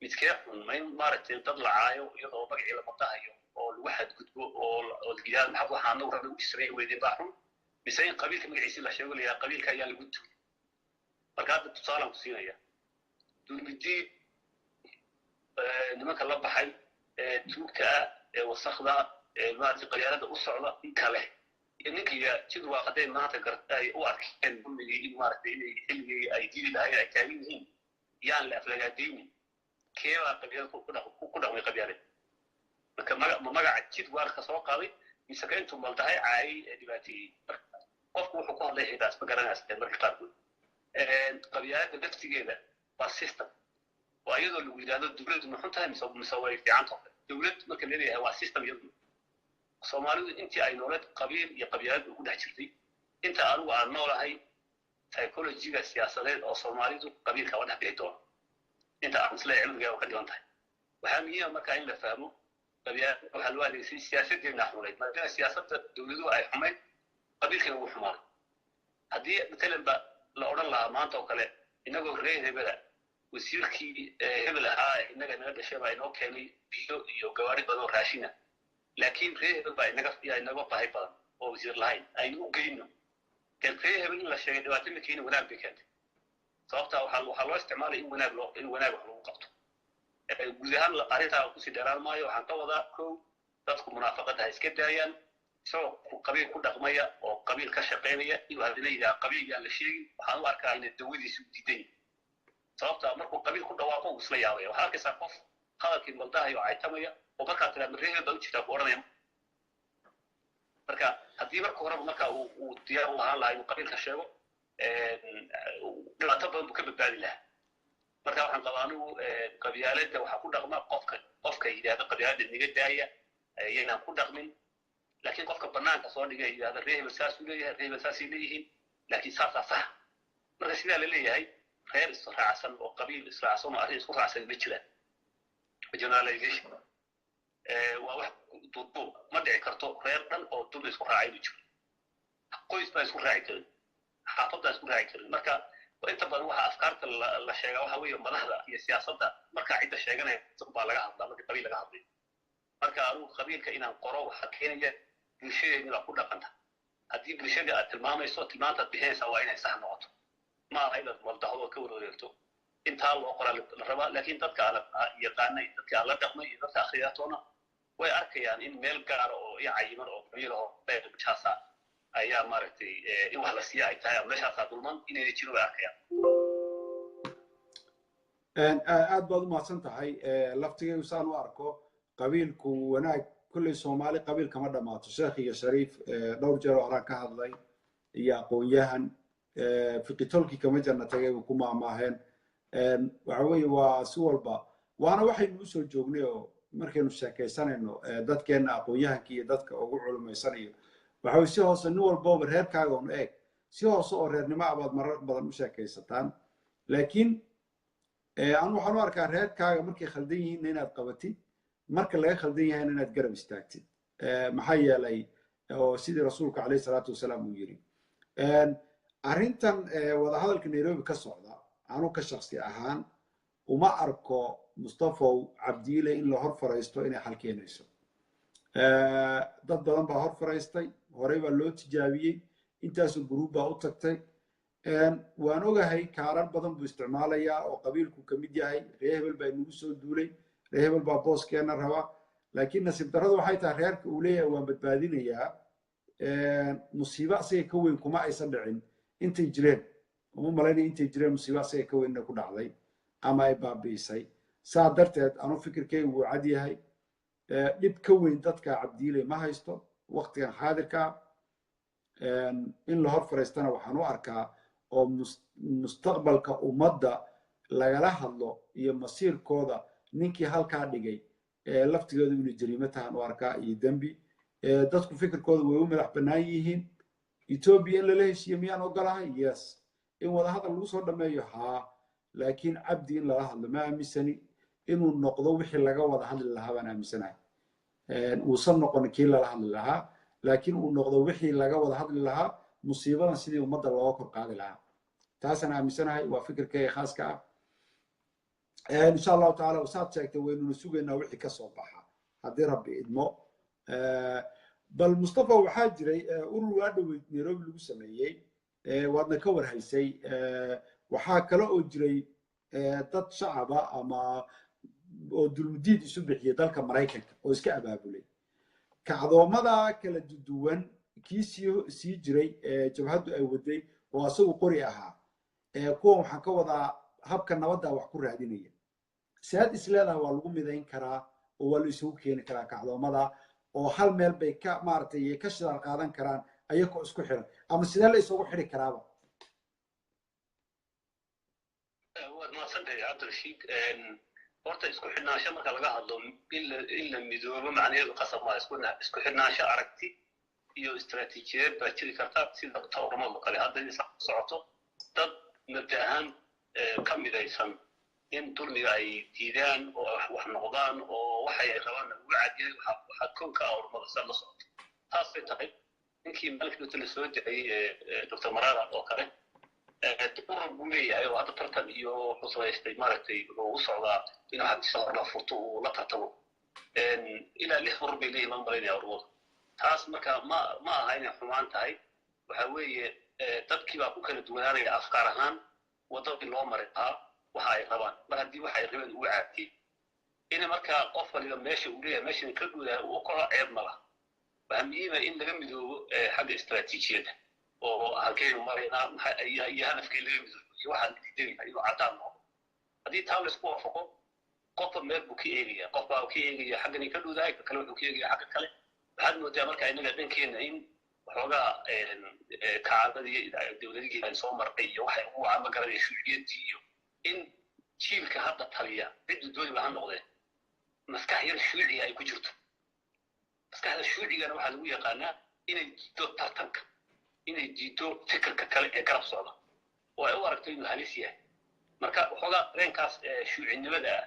Midkee xun? Ma in, maaragtay, dad la caayo iyadoo magacii la maldahayo oo lagu xadgudbo oo la yidhahdo maxaa waxaa anagu rabna u samayn weydeen baa xun, mise in qabiilka magaciisi la sheego, la yidhahdo qabiilka ayaa lagu duulay? Marka hadda tusaalaan ku siinaya: dulmidiid nimanka la baxay ee tuugta ah ee wasakda ee, maaragtay, qabyaalada u socda ninka leh iyo ninka jid waa hadday maanta garta ay u arkeen dulmigii in, maaragtay, inay xilligii ay diidi lahayn ay taagan yihiin, yaan la aflagaadaynin, keebaa qabyaalad ku dhaqmay qabyaalad? Marka ma magaca jid waarka soo qaaday mise ka intuu maldahay caayay ee dhibaateeyey? Marka qofku wuxuu ku hadlay xitaa isma garanaysa marka qaarkood. Qabyaaladda laftigeeda waa system, waa iyadoo lagu yidhahdo dowladdu ma xun tahay mise way fiican tahay. Dowlad marka leeyahay waa system iyaduna. Soomaalidu intii ay nooleed qabiil iyo qabyaalad ugu dhex jirtay. Inta anigu aan noolahay, psychologyga siyaasadeed oo soomaalidu qabiilka waa dhex bixi doono inta aan isleeyahay cilmigeeda ka dhiban tahay. Waxaa muhiima marka in la fahmo qabyaalad waxaa loo adeegsaday siyaasaddeena xumayd. Maadaama siyaasadda dowladuhu ay xumayd, qabiilkina wuu xumaaday. Haddii matalan ba la odhan lahaa maanta oo kale inagoo reer hebela, wasiirkii hebel ahaa innaga naga dhashay baa inoo keenay biyo iyo gawaari badan oo raashina, laakiin reer hebel baa inaga yaa inaga baahi badan oo wasiir lahayn, aynu u geyno dee. Reer hebel in la sheegay dhibaato ma keenin, wanaag bay keentay. Sababtaa waxaa loo isticmaalay in wanaag wax lagu qabto. Guud ahaan arrintaa kusii dheeraan maayo. Waxaan ka wadaa, kow, dadku munaafaqada ha iska daayaan. Isagoo qabiil ku dhaqmaya oo qabiil ka shaqaynaya inuu haddana yidhaha qabiil yaan la sheegin, waxaan u arkaa ina dawadiisu diidan yahay. Sababta markuu qabiil ku dhawaaqo uu isla yaabaya. Waxaa arkaysaa qof hadalkii maldahayo oo caytamaya oo markaa tiraa reer hebel baa u jirtaa ku odhanaya. Marka haddii marka horeba marka uu diyaar u ahaan lahaa inuu qabiilka sheego, dhibaato badan buu ka badbaadi lahaa. Marka waxaan qabaa anigu qabyaaladda waxaa ku dhaqma qofka yidhahda qabyaaladda niga daaya, yaynaan ku dhaqmin. Laakiin qofka banaanka soo dhigay yidhahda reer hebel saasuu leeyahay, reer hebel saasay leeyihiin, laakiin saasaa sax. Marka sidaa la leeyahay, reer israacsan oo qabiil israacsan oo arrin isku raacsan ma jiraan. Generalization waa wax duuduub, ma dhici karto reer dhan oo dul isku raacay inuu jiro. Qoys baa isku raaci karin, xaafad baa isku raaci karin. Marka inta badan waxa afkaarta la sheegaa waxa weeye madaxda iyo siyaasadda markaa cidda sheeganaya baa laga hadlaa marka qabiil laga hadlayo. Marka anigu qabiilka inaan qoro waxaa keenaya bulshadeeni baa ku dhaqanta. Haddii bulshadii aad tilmaamayso, tilmaantaad bixinaysaa waa inay sax noqoto, ma aha inaad maldahdo ka warwareegto. Intaa loo qoraa la rabaa, laakiin dadka aan yaqaanay, dadka aan la dhaqmay iyo dadka akhriyaatoona way arkayaan in meel gaara oo i cayiman oo qabiil oo meeshaasa ayaa, maaragtay, in wax la siiya ay tahay ama meeshaasaa dulman inayna jirin way arkayaan. Aad baad u mahadsan tahay. Laftigaygu saan u arko Qabiilku wanaag kulley Soomaali qabiil kama dhammaato. Sheekh iyo shariif dhowr jeer oo horaan ka hadlay iyo aqoon-yahan fiqitolkii kama janna tagay buu ku maahmaaheen. Waxa weeye waa si walba waana waxaynu usoo joognay oo markaynu sheekaysanayno dadkeenna aqoon-yahanka iyo dadka ugu culumaysanayo, waxa weye si hoose nin walbooba reerkaaga un eeg, si hoose oo reernimo ah baad marar badan u sheekaysataan. Laakiin anu waxaan u arkaa reerkaaga markay khaldan yihiinna inaad qabatid, marka laga khaldan yahayna inaad garab istaagtid. Maxaa yeelay oo sidii rasuulka calayhi salaatu wasalaam uu yiri, arrintan wadahadalka Nairobi ka socda, anu ka shaksi ahaan uma arko, Mustafow, Cabdiile in la hor faraysto inay xal keenayso. Dad badan baa hor faraystay, horey baa loo tijaabiyey, intaasoo group baa u tagtay. Waan ogahay kaarar badan buu isticmaalayaa oo qabiilku ka mid yahay. Reer hebel baa inagu soo duulay, reer hebel baa booskeenna raba. Laakiin nasiib darradu waxay tahay reerka uu leeyahay waan badbaadinayaa, musiibo asaga ka weyn kuma aysan dhicin intay jireen. Uma malaynaya intay jireen musiibo asaga ka weyn inay ku dhacday ama ay baabi'isay. Saa darteed anu fikirkaygu wuu cad yahay: dhib ka weyn dadka Cabdiiley ma haysto waktigan xaadirkaa. In la hor fariistana waxaan u arkaa oo mustaqbalka ummadda lagala hadlo iyo masiirkooda ninkii halkaa dhigay laftigooda inay jariimo tahan u arkaa iyo dembi. Dadku fikirkooda way u madax bannaan yihiin. Etoobiya in lala heshiiyo miyaan ogolahay? Yes. In wadahadal lagu soo dhammeeyo? Haa. Laakiin Cabdi in lala hadlo ma aaminsani. Inuu noqdo wixii laga wada hadli lahaa baan aaminsanahay. Uusan noqon kii lala hadli lahaa, laakiin uu noqdo wixii laga wada hadli lahaa, musiibadan sidii ummadda looga kor qaadi lahaa. Taasaan aaminsanahay, waa fikirkayga khaaska ah. Insha Allahu tacaala, saad sheegtay, waynuna sugaynaa wixii ka soo baxa haddii Rabbi idmo. Bal Mustafa, waxaa jiray urur waa dhoweyd Nairobi lagu sameeyey, waadna ka warhaysay. Waxaa kale oo jiray dad shacaba ama oo dulmudiid isu bixiyay dalka Maraykanka oo iska abaabulay kacdoomada kala duwan. Kii sii jiray jabhaddu ay waday oo asagu qori ahaa, kuwan waxaan ka wadaa habka nabadda wax ku raadinaya. Saad is leedahay waa lagu midayn karaa oo waa la isugu keeni karaa kacdoomada oo hal meel bay ka maaragtay ka shidaal qaadan karaan ayagoo isku xiran, ama sidee la isugu xiri karaaba? Waad mahadsantahay, Cabdirashiid. Horta isku xidhnaansho marka laga hadlo, in la midoobo macnaheedu qasab maa. Isku xidhnaansho aragti iyo istaraatiijiyadeed baa jiri karta, sida taormado kale hadda in socoto, dad mabda ahaan ka midaysan in dulmiga ay diidaan oo wax noqdaan oo waxay rabaanna ugu cadyahay. Waxaa kow ka ah ormada sidaad la socoto. Taasay tahay ninkii maalinka la soo dacayey, Dr Marara oo kale, urur buu leeyahay oo hadda tartan iyo wuxuu samaystay, maaragtay, wuxuu u socdaa inuu xagtiisa horla furto uu la tartamo. Ilaa lix urur bay leeyihin baan malaynaya ururadu. Taas marka ma aha inay xumaan tahay. Waxa weeye dadkii baa ku kala duwanaanaya afkaar ahaan waddadii loo mari lahaa waxa ay rabaan. Mar haddii waxa ay rabeen uu caabtiyey, in markaa qof waliba meesha uu leeyahay meeshan ka gudaha uu kaco, ceeb ma laha. Waxaa muhiima in laga midoobo xagga istaraatiijiyadda oo halkeynu maraynaa iyo hadafkii laga midoobo iyo waxaa la diidan yahay inuu caddaan noqdo. Haddii taa laysku waafaqo, qofba meel buu ka eegaya. Qof baa ka eegaya xaggan ka dhowdahay, ka kale wuxuu ka eegaya xagga kale. Waxaad moodaa marka innaga dhankeena in waxoogaa kacabadii dowladihii aan soo marnay iyo waxay ugu wacaan ma garanaya, shuuciyaddii, iyo in jiilka hadda taliya cidduu dooniba ha noqdee maskax yar shuuciga ay ku jirto. Maskaxda shuucigana waxaa lagu yaqaanaa inay diido tartanka, inay diido fikirka kale ee garab socda oo ay u aragto inuu halis yahay. Marka waxoogaa dareenkaas shuucinimada ah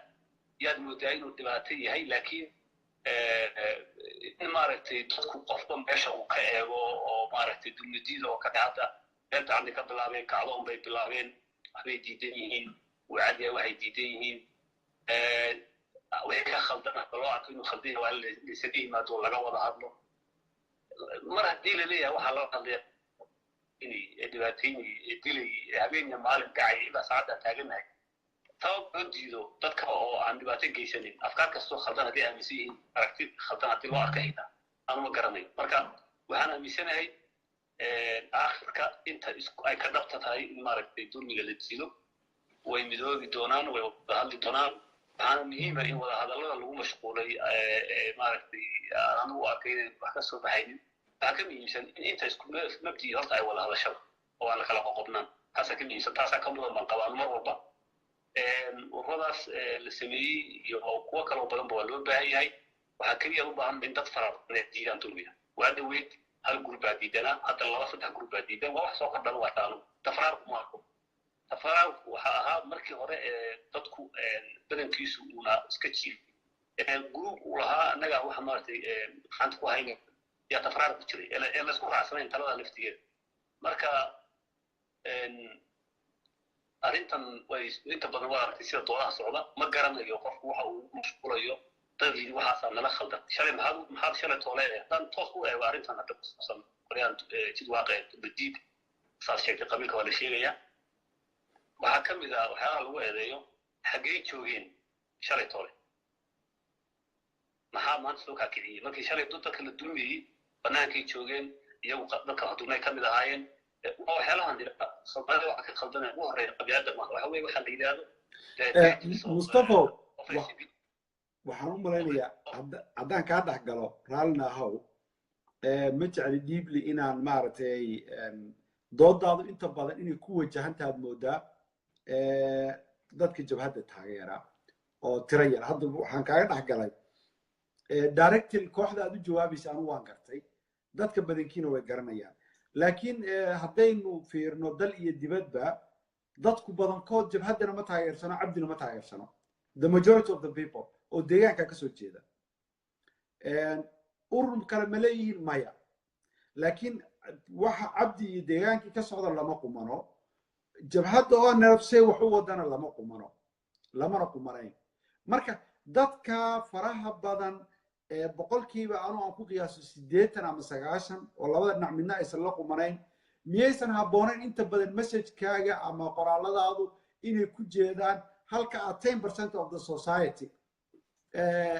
yaad moodaa inuu dhibaato yahay. Laakiin in maaragtay dadku qofba meesha uu ka eego oo maaragtay dulmadiida oo kale hadda beenta cadli ka bilaabeen, kacdoon bay bilaabeen, waxbay diidan yihiin, wuu cadyahay waxay diidan yihiin. Wixii ka khaldan hadda loo arko inuu khaldan yahay waa laysaga yimaado oo laga wada hadlo. Mar haddii la leeyahay waxaa loo hadlaya inay dhibaataynayay, dilayay, habeenya maalin dhacay ilaa saacaddaa taaganahay, sabab loo diido dadka oo aan dhibaato geysanin, afkaar kastoo khaldan haddii aaminsan yihiin, aragti khaldan haddii loo arka xitaa, anuma garanayo. Marka waxaan aaminsanahay aakhirka inta ay ka dhabta tahay in maaragtay dulmiga la diido, way midoobi doonaan, way wada hadli doonaan. Waxaana muhiima in wadahadallada lagu mashquulay, maaragtay, aan anigu arkay inay wax ka soo baxaynin. Waxaa ka muhiimsan in inta isku mabdii horta ay wada hadashada oo aan la kala qoqobnaan. Taasaa ka muhiimsan, taasaa ka mudan baan qabaan. Mar walba ururadaas la sameeyey iyo kuwo kaloo badanba waa loo baahan yahay. Waxaa keliya u baahan in dad fara badan diidaan dulmiga. Waa dhaweyd hal group baa diidanaa, hadda laba, saddex group baa diidan. Waa wax soo kordhan. Waa taanu tafraarku ma arko. Tafraarku waxa ahaa markii hore dadku badankiisu uuna iska jiif group uu lahaa, annaga waxa, maaragtay, gacanta ku hayna yaa tafraar ku jiray ee laysku raacsanayn talada laftigeeda. Marka arrintan way inta badan waa aragtay sida doodaha socda. Ma garanayo qofku waxa uu mashquulayo. Dad yidhi waxaasaa nala khaldan shalay, maxaad shalay toolee? Haddaan toos u eego arrintan hadda ku saabsan qoryaan jid waaqe badiid, saas sheegtay, qabiilka waa la sheegayaa. Waxaa ka mid ah waxyaalaha lagu eedeeyo: xaggey joogeen shalay toole? Maxaa maanta soo kaakiciyey? Markii shalay dadka la dulmiyey bannaankay joogeen iyagu, dadka hadurnay ka mid ahaayeen. Waa waxyaalahan Soomaalida waxa ka khaldanaya ugu horreeya qabyaaladda maaha, waxa weye waxaa la yidhaahdo. Mustafo, waxaan u malaynayaa haddaan kaa dhex galo, raallina ahow, ma jecli deeply inaan, maaragtay, doodaadu inta badan inay ku wajahantaad moodaa dadka jabhadda taageera oo tiro yar. Hadda waxaan kaaga dhex galay directly kooxda aad u jawaabaysa. Anu waan gartay, dadka badankiina way garanayaan, laakiin haddaynu fiirno dal iyo dibadba, dadku badankood jabhaddana ma taageersano, Cabdina ma taageersano. The majority of the people oo deegaanka kasoo jeeda urur kale ma leeyihiin? Maya. Laakiin waxa Cabdi iyo deegaankii ka socda lama qumano, jabhadda oo nerabsey wax u wadana lama qumano, lamana qumanayn. Marka dadka faraha badan ee boqolkiiba anu aan ku qiyaaso 80 ama 90 oo labada dhinac midna aysan la qumanayn, miyaysan habboonayn inta badan messagekaaga ama qoraalladaadu inay ku jeedaan halka aad 10% of the society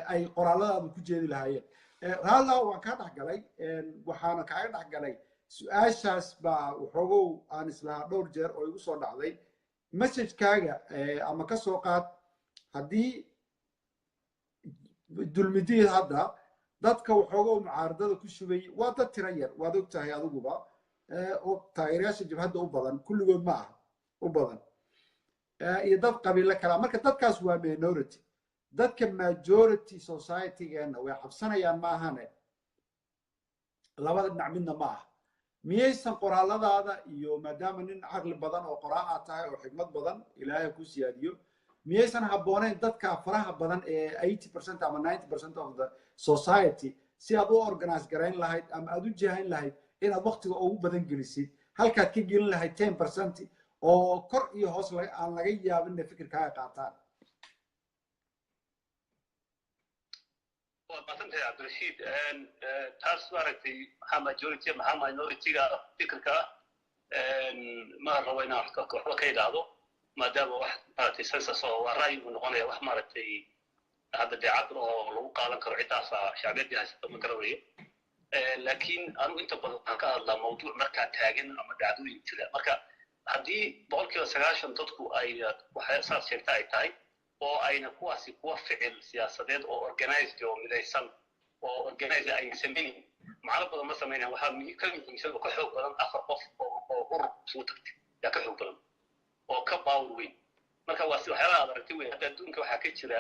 ay qoraalladaadu ku jeedi lahaayeen? Raalla, waan kaa dhex galay. Waxaana kaaga dhex galay su-aashaas baa waxoogow aan islahaa dhowr jeer oo igu soo dhacday messagekaaga ama ka soo qaad haddii Dulmidiid hadda dadka waxoogow mucaaradada ku shubay waa dad tira yar, waad og tahay adiguba, oo taageerayaasha jabhadda u badan, kulligood ma aha, u badan, iyo dad qabiilo kalaa. Marka dadkaas waa minority. Dadka majority society-geenna way cabsanayaan maahane, labada dhinac midna ma aha. Miyaysan qoraalladaada iyo maadaama nin caqli badan oo qoraa aad tahay oo xikmad badan Ilaahay ku siyaadiyo, miyaysan habboonayn dadka faraha badan ee 80% ama 90% of the society si aad u organize garayn lahayd ama aad u jihayn lahayd inaad waktiga ugu badan gelisid halkaad ka gelin lahayd 10% oo kor iyo hoos aan laga yaabin inay fikirkaaga qaataan? Waad mahadsantahay, Cabdirashiid. Taas, maaragtay, maxaa majority, maxaa minority-ga fikirka ah, ma rabo inaan waxba ka idhaahdo, maadaama wax, maaragtay, census oo waa ra'yi buu noqonaya. Wax, maaragtay, hadda dee cabir oo lagu qaadan karo ciddaasa shacbiyaddii haysata ma garanayo. Laakiin anigu inta badan waxaan ka hadlaa mawduuc markaa taagan ama dhacdooyin jira. Marka haddii 90% dadku ay waxay saad sheegta ay tahay oo ayna kuwaasi kuwa ficil siyaasadeed oo organized oo midaysan oo organized ay samaynayn, macno badan ma samaynayan. Waxaa ka muhiimsan oo ka xoog badan afar qof oo urur isugu tagtay yaa ka xoog badan oo ka power weyn. Marka waa si waxyaalaha aad aragtay wey. Hadda adduunka waxaa ka jira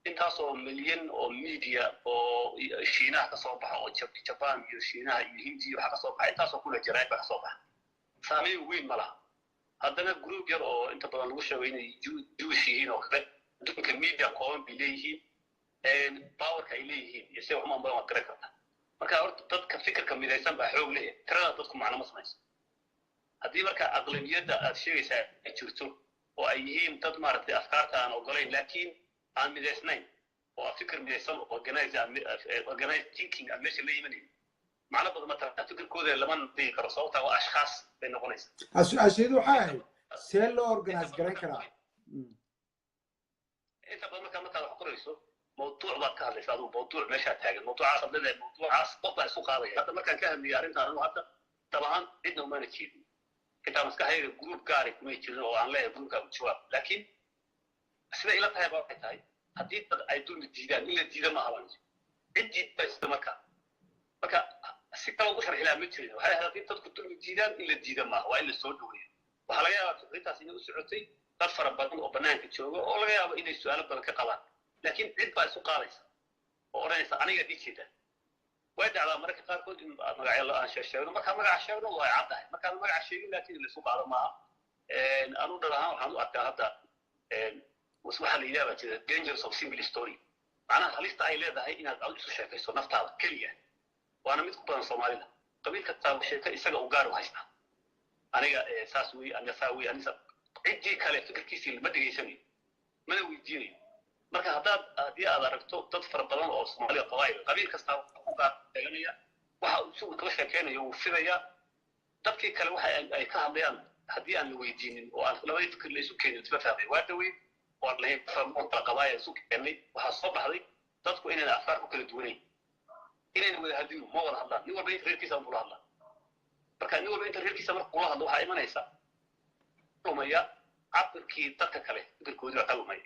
intaasoo milyan oo media oo Shiinaha ka soo baxa, oo Japan iyo Shiinaha iyo Hindiya waxaa ka soo baxa intaasoo kuna jaraa'id baa ka soo baxa. Saameyn weyn ma laha. Haddana group yar oo inta badan lagu sheego inay Jewish yihiin oo kale, adduunka media kooban bay leeyihiin. Powerka ay leeyihiin iyo sida waxumaan badan waad garan kartaa. Marka horta dadka fikirka midaysan baa xoog leeyahay, tirada dadku macno ma samayso. Haddii marka aqlabiyadda aad sheegaysaa ay jirto oo ay yihiin dad, maaragtay, afkaarta aan ogolayn laakiin aan midaysnayn oo fikir midaysan, organized thinking aan meesha la imanayn, macno badan ma tara. Fikirkooda lama dhigi karo, sababtaa waa ashkhaas bay noqonaysaa. Su-aasheedu waxay ahayd: see loo organize garayn karaa? Inta badan markaa markaad wax qorayso, mawduuc baad ka hadlaysa adigu, mawduuc meeshaa taagan, mawduucaas aad leedahay, mawduucaas qof baa isu qaadaya. Hadda markaan ka hadlayay arrintan, anigu hadda dab ahaan cidna umaana jeedin, xitaa maskaxdayda group gaari kumay jirin oo aan leeyahay groupkaa u jawaab. Laakiin sida ila tahay ba waxay tahay Haddii dad ay dulmi diidaan, in la diida ma ahaban, cid diidba isla marka si kale ugu sharxi lahaa ma jirin. Waxay ahayd, haddii dadku dulmi diidaan, in la diida maaha, waa in la soo dhaweeyo. Waxaa laga yaabaa fikrintaas inay u socotay dad fara badan oo banaanka jooga oo laga yaabo inay su-aalo badan ka qabaan, laakiin cid baa isu qaadaysa oo odhanaysa aniga dhijeeda. Way dhacdaa mararka qaarkood in magacyo aan sheegno. Markaan magaca sheegno waa caddahay, markaan magaca sheegin laakiin in laisu qaado maaha. Anu dhal ahaan waxaan u arkaa hadda waxaa la yidhaha baa jira dangers of simple story, macnaha halista ay leedahay inaad ad isu sheekayso naftaada keliya, waana mid ku badan Soomaalida. Qabiil kastaa sheeko isaga u gaar u haystaa: aniga saas wey, aniga saa wey, anisa. Ciddii kale fikirkiisii lama dhegaysanayo, mana weydiinayo. Marka haddii aad aragto dad fara badan oo Soomaalida qabaayil, qabiil kastaa ku gaar sheeganaya, waxa uu isagu kala sheekeynayo wuu fidaya. Dadkii kale waxa ay ka hadlayaan haddii aan la weydiinin oo aan labadii fikir la isu keenin, isma fahmay. Waa dhaweyn oo kala qabaaya isu keennay, waxaa soo baxday dadku inayna afkaar ku kala duwanayn, inayna wada hadlin. Ma wada hadlaan, nin walba inta reerkiisa kula hadlaa. Marka nin walba inta reerkiisa marka kula hadlo, waxaa imanaysa lumaya cabirkii dadka kale, fikirkoodii baa ka lumaya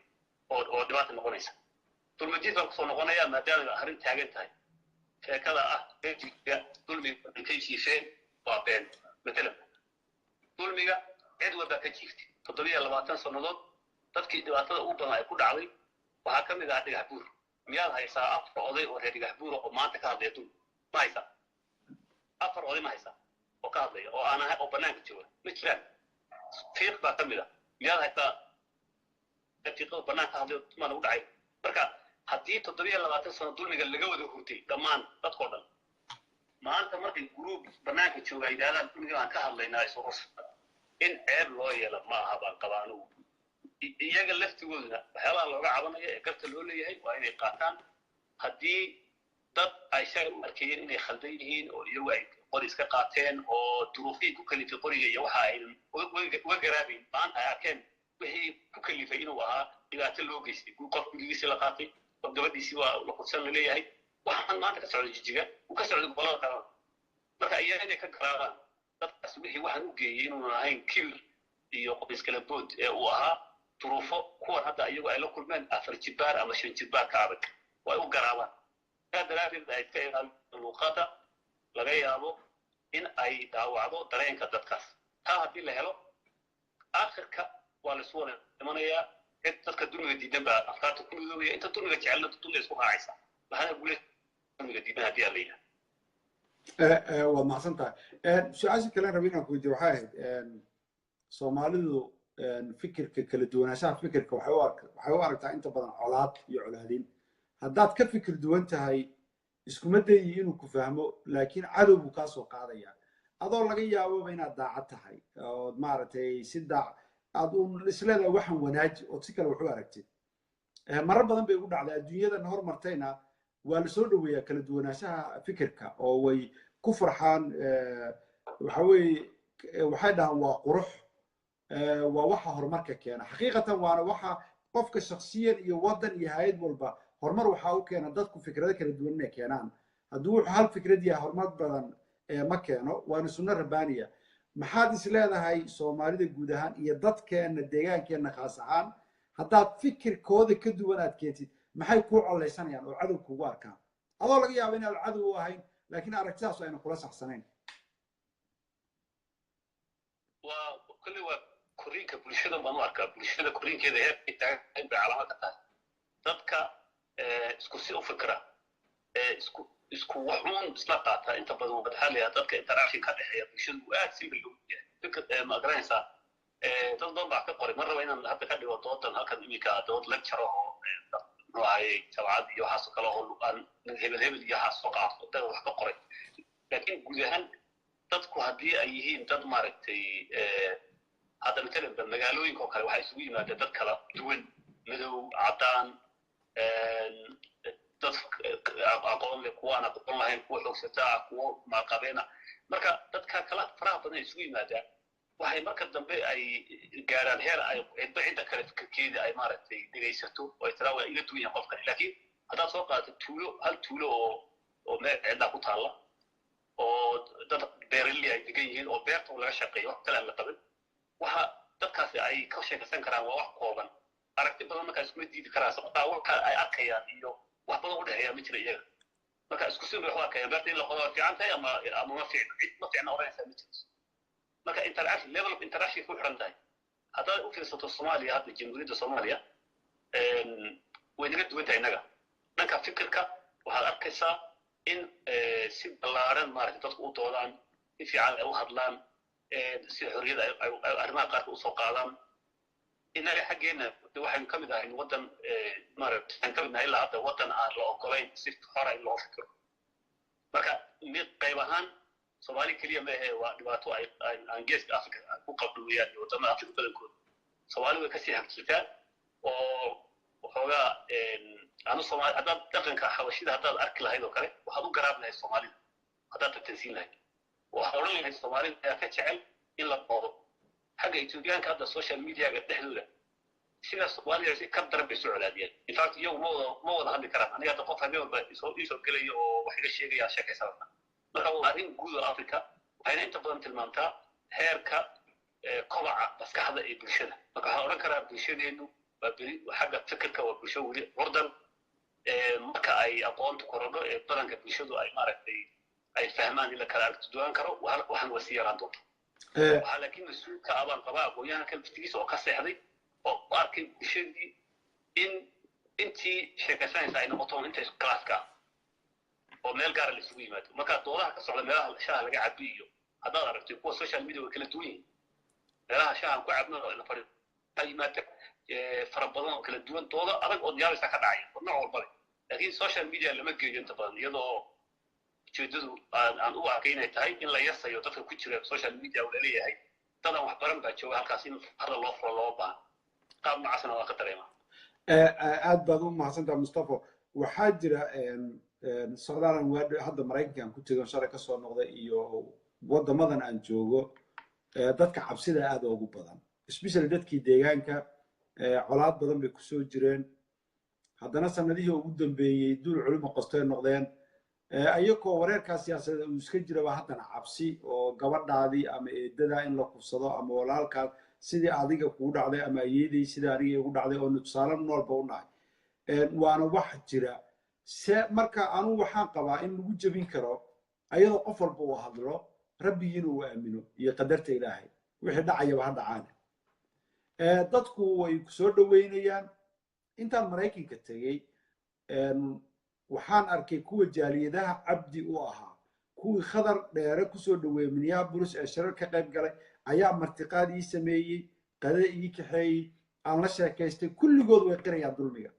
oo dhibaata noqonaysa. Dulmadiid baan kusoo noqonaya, maadaama arrin taagan tahay. Sheekada ah ejiga dulmiga ka jiifeen waa been. Matalan, dulmiga cid walbaa ka jiiftay 27 sannadood. Dadkii dhibaatada ugu badan ay ku dhacday waxaa ka mid ah Dhagax Buur. Miyaad haysaa afar oday oo reer Dhagax Buura oo maanta ka hadlaya dulmi? Ma haysaa? Afar oday ma haysaa oo ka hadlaya oo aan ahay oo banaanka jooga? Ma jiraan. Fiiq baa ka mid ah. Miyaad haysaa fiiqada banaanka ka hadlaya dulmaa nagu dhacay? Marka haddii 27 sano dulmiga laga wada hurtay dhammaan dadkoo dhan, maanta markay group banaanka jooga yidhahdaan dulmiga baan ka hadlaynaa isurus, in ceeb loo yeelo ma aha baan qabaa anugu. Iyaga laftigooduna waxyaabaha looga cabanaya ee garta loo leeyahay waa inay qaataan. Haddii dad ay shalay u arkeeyeen inay khaldan yihiin oo iyagu ay qori iska qaateen oo duruufihii ku kalifay qoriga iyo waxa aynan uga garaabayn, maanta ay arkeen wixii ku kalifay inuu ahaa dhibaato loo geystay, qof gurigiisii la qaatay, qof gabadhiisii waa la kursan la leeyahay, waxaan maanta ka socda Jijiga uu ka socda gobollada kalena, marka iyaga inay ka garaabaan dadkaas wixii waxaan u geeyey inuunan ahayn kibir iyo qof iskala bood ee uu ahaa duruufo kuwan hadda iyagu ay la kulmeen afar jibaar ama shan jibaar ka adag, oo ay u garaabaan. Saa daraadeed ay iska ilaalin luuqada laga yaabo in ay dhaawacdo dareenka dadkaas. Taa haddii la helo, aakhirka waa laisu wada imanayaa. Cid dadka dulmiga diidan baa afkaarta ku midoobaya, inta dulmiga jecelna dulmiga isku raacaysa, waxaana guule dulmiga diidan haddii aan la yidhaha. Waad mahadsan tahay. Su-aasha kalen raba inaan ku weydiyo waxay ahayd, Soomaalidu fikirka, kala duwanaanshaha fikirka waxay u aragtaa inta badan colaad iyo colaadin. Haddaad ka fikir duwan tahay, iskuma dayi inuu ku fahmo, laakiin cadow buu kaa soo qaadaya, adoo laga yaaboba inaad daacad tahay ood maaragtay si daac aad un isleedahay waxan wanaaji ood si kale wax u aragtid. Marar badan bay ugu dhacday. Adduunyadan hormartayna waa la soo dhoweeyaa kala duwanaanshaha fikirka oo way ku farxaan. Waxa weeye, waxay dhahaan waa qurux, waa waxa horumarka keena xaqiiqatan, waana waxa qofka shakhsiyan iyo waddan iyo hay-ad walba horumar waxaa u keena dadku fikrado kala duwan inay keenaan. Hadduu wuxuu hal fikrad yahay, horumar badan ma keeno, waana sunno rabbaaniya. Maxaad is leedahay Soomaalida guud ahaan iyo dadkeenna deegaankeenna khaas ahaan, haddaad fikirkooda ka duwan aad keentid, maxay kuu collaysanayaan oo cadow kugu arkaan, adoo laga yaabo inaad cadow u ahayn, laakiin aragtidaas ayna kula saxsanayn? Waa kulli waa korriinka bulshada baan u arkaa. Bulshada korriinkeeda heerkay taagan bay calaamad ka tahay. Dadka isku si u fikra ee isku waxuun isla qaata inta badan waxaa la yidhaha dadka interaction ka dhexeeya bulshadu uu aad simple loogu yahay fikir. Ma garanaysaa, dad badan baa ka qoray. Ma raba inaan hadda ka dhigo doodan halkan iminka dood lecture oo muxuu ahayey jaamacad iyo waxaas oo kale oo aan hebel hebel iyo waxaas soo qaato dad wax ka qoray, laakiin guud ahaan dadku haddii ay yihiin dad maaragtay hadda matalan ba magaalooyinka oo kale waxaa isugu yimaada dad kala duwan, madow, caddaan, dad aqoon leh, kuwa aan aqoon lahayn, kuwa xoogsataa ah, kuwo maalqabeena. Marka dadka kala faraha badan ay isugu yimaadaan waxay marka dambe ay gaaraan heer ay cidba cidda kale fikirkeeda ay maaragtay dhegaysato oo ay tiraa waa iga duwan yahay qofkani. Laakiin haddaad soo qaadato tuulo, hal tuulo oo meel ciddaa ku taalla oo dad beeraley ay degan yihiin oo beerta un laga shaqeeyo, wax kale aan la qabin, waxa dadkaasi ay ka sheekaysan karaan waa wax kooban. Aragti badan markaa iskuma diidi karaa, sababtaa waxa ay arkayaan iyo wax badan u dhexeeya ma jira iyaga. Marka isku sin bay wax u arkayaan. Beerta in la qodo waa fiican tahay ama ma fiicno, cid ma fiicna odhanaysaa ma jirto. Marka interaction, level of interaction ku xiran tahay. Haddaad u fiirsato Soomaaliya hadda, Jamhuuriyadda Soomaaliya way naga duwan tahay innaga dhanka fikirka. Waxaad arkaysaa in si ballaaran maaragtay dadku u doodaan, si fiican ay u hadlaan, si xorriyada ay arrimaha qaarka usoo qaadaan. Innaga xaggeenna waxaynu ka mid ahayn waddan, maaragtay, waxaynu ka mid nahay ilaa hadda waddan aan la ogolayn si xora in loo fikiro. Marka mid qayb ahaan Soomaali keliya ma ahe, waa dhibaato ay aan Geeska Africa ku qabno weeyaan iyo waddamada Africa badankooda. Soomaali way kasii xagjirtaa oo waxoogaa anu Soomaali haddaad dhaqanka Xabashida haddaad arki lahayd oo kale, waxaad u garaabi lahayd Soomaalida. Haddaad tartansiin lahayd, waxaad odhan lahayd Soomaalida ayaa ka jecel in la doodo. Xagga Etoobiyaanka hadda social mediaga dhexdooda sida Soomaalida si ka daran bay soo colaadiyeen. In fact, iyagu ma wada hadli karaan. Aniga hadda qof habeen walba iisoo gelaya oo wax iga sheegaya sheekaysanana. Marka waa arrin guud oo Africa, waxayna inta badan tilmaamtaa heerka kobaca maskaxda ee bulshada. Marka waxaan odhan karaa bulshadeennu waa beri xagga fikirka waa bulsho weli curdan. Marka ay aqoontu korodho ee badanka bulshadu ay maaragtay ay fahmaan in la kala aragti duwan karo, waxaan waa sii yaraan doonta. Waxaa laakiin mas-uulka abaan qabaa aqoon-yahanka laftigiisa oo ka seexday oo u arkay bulshadii in intii sheekaysanaysa ay noqoto inta classka ah oo meel gaara la isugu yimaado. Marka doodaha ka socda meelaha shaha laga cabi iyo haddaad aragto kuwa social media, way kala duwan yihiin. Meelaha shahan ku cabno la fadhi yimaada fara badan oo kala duwan, doodo adag oo diyaabaysa ka dhacaya oo nooc walba leh, laakiin social media lama geeyo inta badan, iyadoo ujeedadu aan u arkay inay tahay in la yasayo dadka ku jira social media oo laleeyahay dad aan wax baran baa jooga halkaas, in hadal loo furo loo baahan. Qaab nocaasna waa ka dareemaa. Aad baad u mahadsantaha, Mustafa. Waxaa jira socdaalan waa hadda Maraykanka aan ku tego, shalay kasoo noqday, iyo waddamadan aan joogo dadka cabsida aad ugu badan, especially dadkii deegaanka. Colaad badan bay kusoo jireen. Haddana sanadihii ugu dambeeyey duul culimo qostay noqdeen. Ayagoo wareerkaa siyaasadeed uu iska jiraba, haddana cabsi oo gabadhaadii ama eedadaa in la kufsado ama walaalkaad sidii adiga kugu dhacday ama ayeeday sidii aniga igu dhacday oo tusaale noolba u nahay, waana wax jira. Se marka anugu waxaan qabaa in lagu jebin karo ayadoo qof walba uu hadlo, rabbigiina uu aamino iyo qadarta Ilaahay, wixii dhacayaba ha dhacaan. Dadku way kusoo dhoweynayaan. Intaan Maraykanka tegey waxaan arkay kuwa jaaliyadaha Cabdi u ahaa, kuwii Khadar Dheere kusoo dhoweeyey Minneapolis ee shirar ka qayb galay ayaa martiqaad ii sameeyey, qada ii kaxeeyey, aan la sheekaystay. Kulligood way qirayaan dulmiga.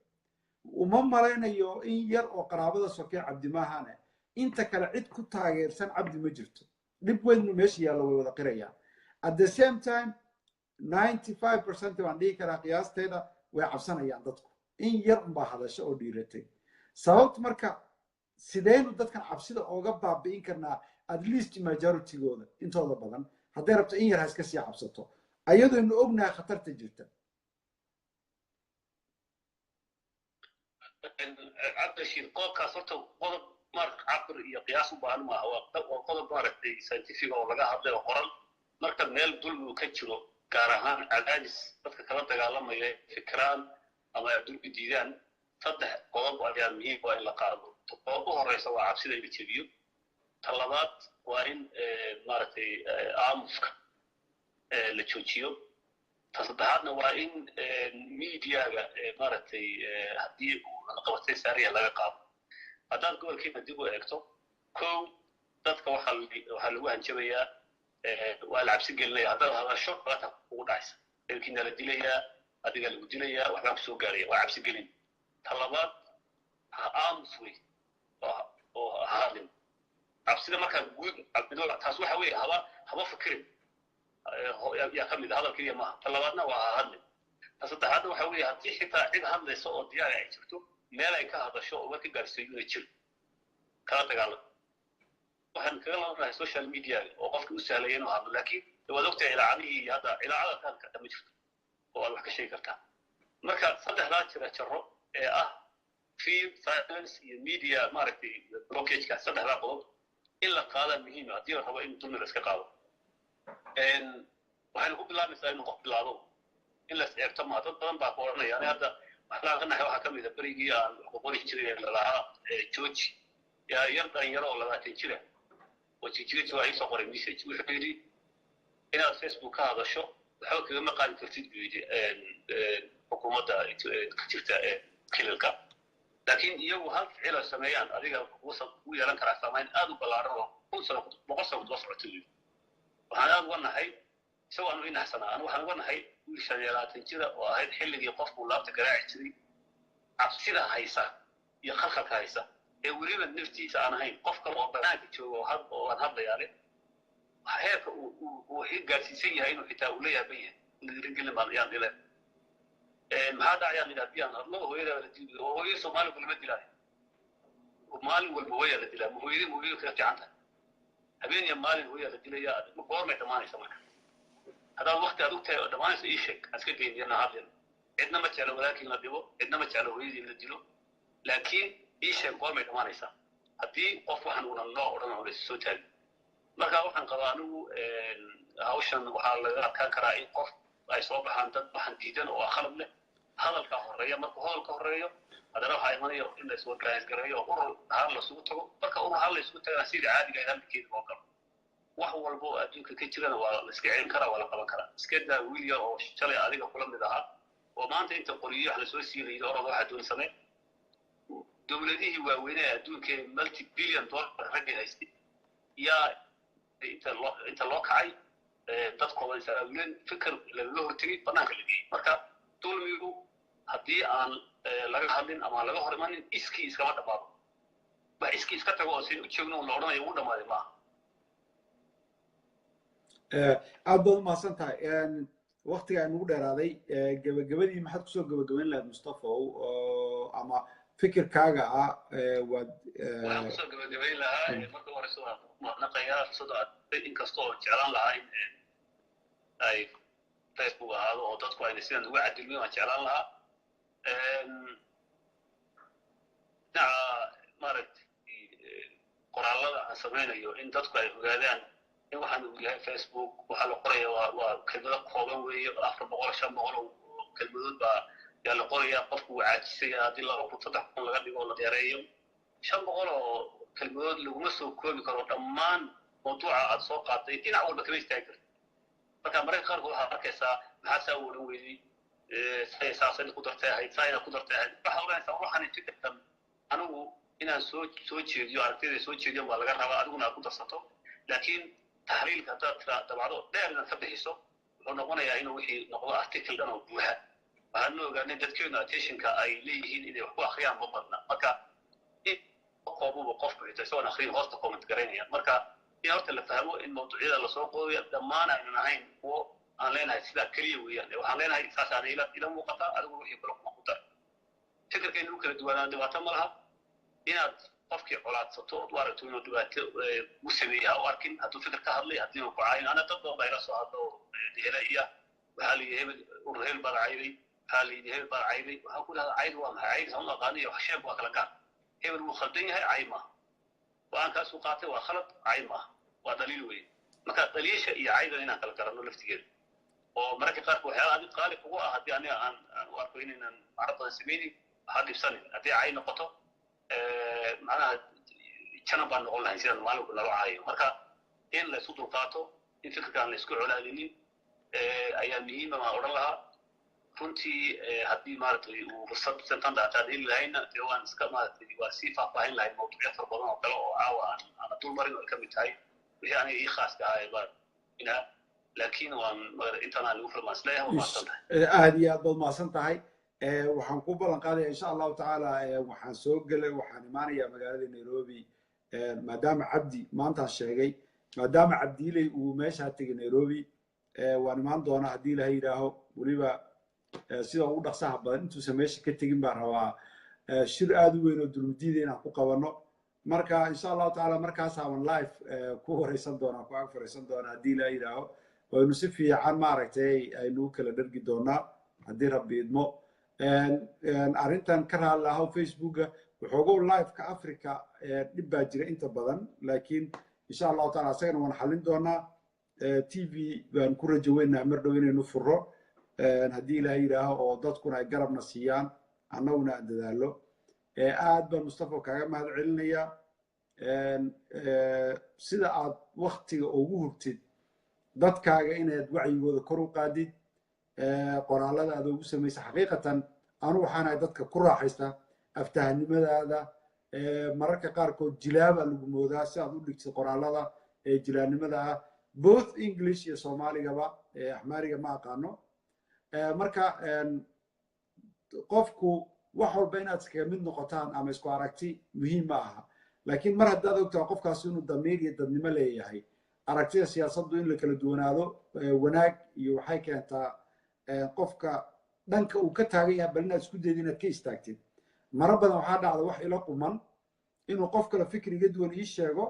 Uma malaynayo in yar oo qaraabada sokee Cabdi maahane, inta kale cid ku taageersan Cabdi ma jirto. Dhib weyn meesha yaallo way wada qirayaan. At the same time, 95% baan dhihi karaa qiyaasteeda way cabsanayaan dadku. In yar unbaa hadasho oo dhiiratay. Sababta marka sideynu dadkan cabsida ooga baabi'in karnaa, at least majoritygooda intooda badan, hadday rabto in yar ha iska sii cabsato, ayadoonu ognahay khatarta jirta? Cabdishiid, qodobkaas horta qodob maarata cabir iyo qiyaas u baahan maaha. Waa qodob maaragtay scientific oo laga hadlay oo qoran. Marka meel dulmi uu ka jiro, gaar ahaan cadaadis dadka kala dagaalamaya fikiraan ama ay dulmi diidaan, saddex qodob ayaa muhiim waa in la qaado. U horeysa waa cabsida in la jebiyo. Ta labaad waa in maaragtay aamuska la joojiyo. Ta saddexaadna waa in mediaga maaragtay haddii uu qabatay saariya laga qaado. Haddaad gobolkiina dib u eegto, kow, dadka waxaa lagu hanjabayaa, waa la cabsi gelinaya. Haddaad hadasho dhibaata kugu dhacaysa, reerkiina la dilayaa, adigaa lagu dilayaa, waxbaa kusoo gaaraya. Waa cabsi gelin. Ta labaad, ha aamus wey oo ha hadlin. Cabsida markaa guud taas waxa weeye haba fikirin yaa ka mid a, hadal keliya maaha. Ta labaadna waa ha hadlin. Ta saddexaadna waxa weeye haddii xitaa cid hadlaysa oo diyaari ay jirto, meel ay ka hadasho oo warka gaarsiiyo yuna jir kala dagaalam. Waxaan kaga labanahay social media oo qofka u sahlaya inuu hadlo, laakiin waad ogtahay ilaacadihii iyo hadda ilaacadaad ka hadli karta ma jirto oo aad wax ka sheegi kartaa. Marka saddexdaa jira jaro ee ah fear, silence iyo media maaragtay blockageka, saddexdaa qodob in la qaadaa muhiima haddii la rabo in dulmi la iska qaado. Waxayna ku bilaabaysaa inuu qof bilaabo. In las eegto maa, dad badan baa ku odhanaya. Ani hadda waxlaan ka naxay waxaa ka mid a berigii aan wax qori jiray lalahaa jooji. Yaa yar dhalinyaro oo 20 jira oo Jigjiga waa iisoo qoray message. Wuxuu yidhi, "Inaad Facebook ka hadasho waxba kagama qaadi kartid," buu yidhi, "xukuumadda ka jirta kililka, laakiin iyagu hal ficil oo sameeyaan adiga kugu yeelan karaa saamayn aad u ballaaran oo 1000 sano, 100 sano kuduba socota," buu yidhi. Waxaan aad uga nahay isagoo anu inaxsanaa. Anu waxaan uga nahay wiil 25 jira oo ahayd xilligii qofku laabta garaaci jiray, cabsida haysa iyo khalkhalka haysa ee weliba naftiisa aan ahayn, qof kale oo banaanka jooga oo aan hadlayaale heerka uu gaadsiisan yahay inuu xitaa uu la yaaban yahay. Dhiirigelin baan yaan dhile. Maxaa dhacayaan idhi haddii aan hadlo? Hooyadaa la dili oo hooyo Soomaaligu lama dilaayo. Maalin walba hooyaa la dilaa. Ma hooyadii, ma hooyadu kaga fiican tahay? Habeen iyo maalin hooyaa la dilaya. Ma goormay dhammaanaysa? Marka haddaad wakti aad ogtahay oo dhammaanaysa ii sheeg, aan iska geyniyana hadlin. Cidna ma jeclo walaalkii in la dhibo, cidna ma jeclo hooyadii in la dilo, laakiin ii sheeg goormay dhammaanaysaa haddii qof waxaan una noo odhan oo la soo taagin. Marka waxaan qabaa anigu hawshan waxaa laga adkaan karaa in qof ay soo baxaan dad waxaan diidan oo khalad leh. Hadalka horeeya. Markuu hadalka horeeyo, haddana waxaa imanaya in la is-organize gareeyo oo urur ahaan lasugu tago. Marka urur ahaan la isugu tagana, sidii caadiga ahayd hadalkeeda loo galo. Wax walba oo adduunka ka jirana waa la iska celin karaa, waa la qaban karaa. Iska daa wiil yar oo shalay adiga kula mid ahaa oo maanta inta qoriyo wax lasoo siilayo orod waxaa doon samee. Dowladihii waaweynee ee adduunka ee multi billion dollar raggii haystay yaa inta loo kacay, dadkooda is-abaabuleen, fikir lagaga hortegay, banaanka la geeyey. Marka dulmigu haddii aan laga hadlin ama aan laga hor imanin, iskii iskama dhamaado. Wax iskii iska tago oo sin u joogno la odhanayo ugu dhamaaday maaha. Aad baad umahadsan tahay. Waktiga ay nagu dheeraaday. Gebagabadii, maxaad kusoo gebagabayn lahayd, Mustafa, ama fikirkaaga ah waad? Waxaan kusoo gebagabayn lahaa, marka horeyse waan mahadnaqayaa fursada, inkasta oo jeclaan lahaa in ay Facebook ahaado oo dadku ayna sidan uga cadilmin, waan jeclaan lahaa. Dhinaca maaragtay qoraallada aan samaynayo, in dadku ay ogaadaan in waxaan uu yahay Facebook. Waxaa la qoraya waa kelmado kooban weeye, 400, 500 oo kelmadood baa yaa la qoraya. Qofku wuu caajisaya haddii 2000, 3000 laga dhigo oo la dheereeyo. 500 oo kelmadood laguma soo koobi karo dhammaan mawduuca aad soo qaatay, dhinac walba kama istaagi karto. Marka mararka qaarkood waxaad arkaysaa, "Maxaa saa u odhan weydey? Saasayna ku dartay ahayd, saa inaad ku dartay ahayd." Waxaad odhanaysaa, waxaan fikirkan anigu inaan soo jeediyo, aragtida soo jeediyo baa laga rabaa, adiguna aad ku darsato. Laakiin taxliilka haddaad tira dabacdo dheer inaad ka bixiso, wuxuu noqonayaa inuu wixii noqdo article dhan oo buuxa. Waxaanu ogaanay dadkeenu attentionka ay leeyihiin inay wax ku akhriyaan ma badna. Marka in koobuba qofku xitaa isagoon akhriyin hoosta comment garaynaya. Marka in horta la fahmo in mawduucyada lasoo qodayo dhammaan aynan ahayn kuwo aan leenahay sidaa keliya weeyaan. Waxaan leenahay saasaana ila muuqataa, adigu wixii kula kuma ku dar. Fikirka in lagu kala duwanaan dhibaato ma laha. Inaad qofkii colaadsato ood u aragto inuu dhibaato u sameeyey ha u arkin hadduu fikir ka hadlay, haddii uu ku caayin. Ana dad badan baa ila soo hadlo oo hela iya, waxaa la yidhi hebel urur hebel baad cayday, waxaa la yidhi hebel baad cayday. Waxaan ku dhahdaa, cayd waa maxay? Cayd aan u aqaano iyo wax sheeg waa kala gaar. Hebel wuu khaldan yahay, cay maaha. Go-aankaasuu qaatay waa khalad, cay maaha, waa daliil weeye. Marka daliisha iyo caydan inaan kala garanno laftigeeda, oo mararka qaarka waxyaala adig qaali kugu ah haddii aniga aan u arko inaynan macno badan samaynin, waxaa dhibsanin. Haddii cay noqoto, macnaha janan baan noqon lahayn sidaan maalinku nala caayo. Marka in la isu dulqaato, in fikirka aan la isku colaadinin ayaa muhiima baan odhan lahaa runtii. Haddii maaragtay uu fursad santan daataan heli lahayna, dee waan iska maaragtay waa sii faahfaahin lahayn mawduucyo fara badan oo kale oo caawa aan dul marin oo ay ka mid tahay wixii aniga ii khaaska ahaa ee baa, laakiin waan intaan aan lagu filmaan isleeyahay. Waa mahadsan tahay. Aad iyo aad baad mahadsan tahay. Waxaan ku ballan qaadaya, insha Allahu tacaala, waxaan soo gelay, waxaan imaanayaa magaalada Nairobi, maadaama Cabdi maantaan sheegay, maadaama Cabdiiley uu meeshaa tegay Nairobi, waan imaan doonaa haddii Ilahay yidhaaho. Weliba sida ugu dhaqsaha badan intuusan meesha ka tegin baan rabaa shir aad u weyn oo dulmidiida inaan ku qabanno. Marka insha Allahu tacaala markaasaaban live ku wareysan doonaa, ku ag fareysan doonaa haddii Ilahay yidhaaho. Waynu si fiican maaragtay aynu u kala dhergi doonaa haddii Rabbi idmo. Arrintan ka raalli ahow, Facebooka waxoogow liveka Africa dhib baa jira inta badan, laakiin insha Allahu taala isagana waan xallin doonaa. TV baan ku rajo weynaha mar dhow inaynu furro. Haddii Ilaah yidhaaho oo dadkuna ay garabna siiyaan, annaguna aan dadaallo. Aad baan, Mustafa, kaaga mahad celinayaa sida aad waktiga ugu hurtid dadkaaga inaad wacyigooda kor u qaadid, qoraallada aad ugu samaysa. Xaqiiqatan anu waxaan ahay dadka ku raaxaysta aftahanimadaada. Mararka qaarkood jilaabaa lagu moodaa si aad u dhigtid qoraallada ee jilaannimada ah, both English iyo Soomaaligaba. Axmaariga ma aqaano. Marka qofku wax walba inaad iskaga mid noqotaan ama isku aragti muhiim ma aha, laakiin mar haddaad ogtahay qofkaas inuu damiir iyo dadnimo leeyahay, aragtida siyaasaddu in la kala duwanaado wanaag iyo waxay keentaa qofka dhanka uu ka taagan yahay bal inaad isku dayid inaad ka istaagtid. Mara badan waxaa dhacda wax ila quman inuu qof kale fikriga duwan ii sheego,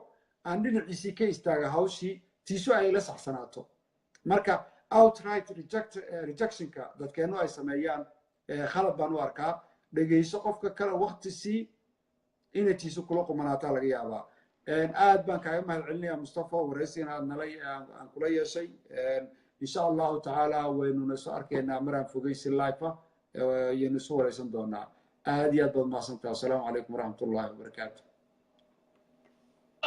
aan dhinaciisii ka istaaga, hawshii tiisu ay la saxsanaato. Marka outright rejectionka dadkeennu ay sameeyaan khalad baan u arkaa. Dhegayso qofka kale, wakti sii, inay tiisu kula qumanaataa laga yaabaa. Aad baan kaaga mahad celinaya, Mustafa, waraysigan aad nala aan kula yeeshay. Insha Allahu tacaala waynuna soo arkaynaa maraan fogey, si live ah ayaynu isu waraysan doonaa. Aad iyo aad baad mahadsantaha. Asalaamu calaykum waraxmat ullahi wabarakaatu.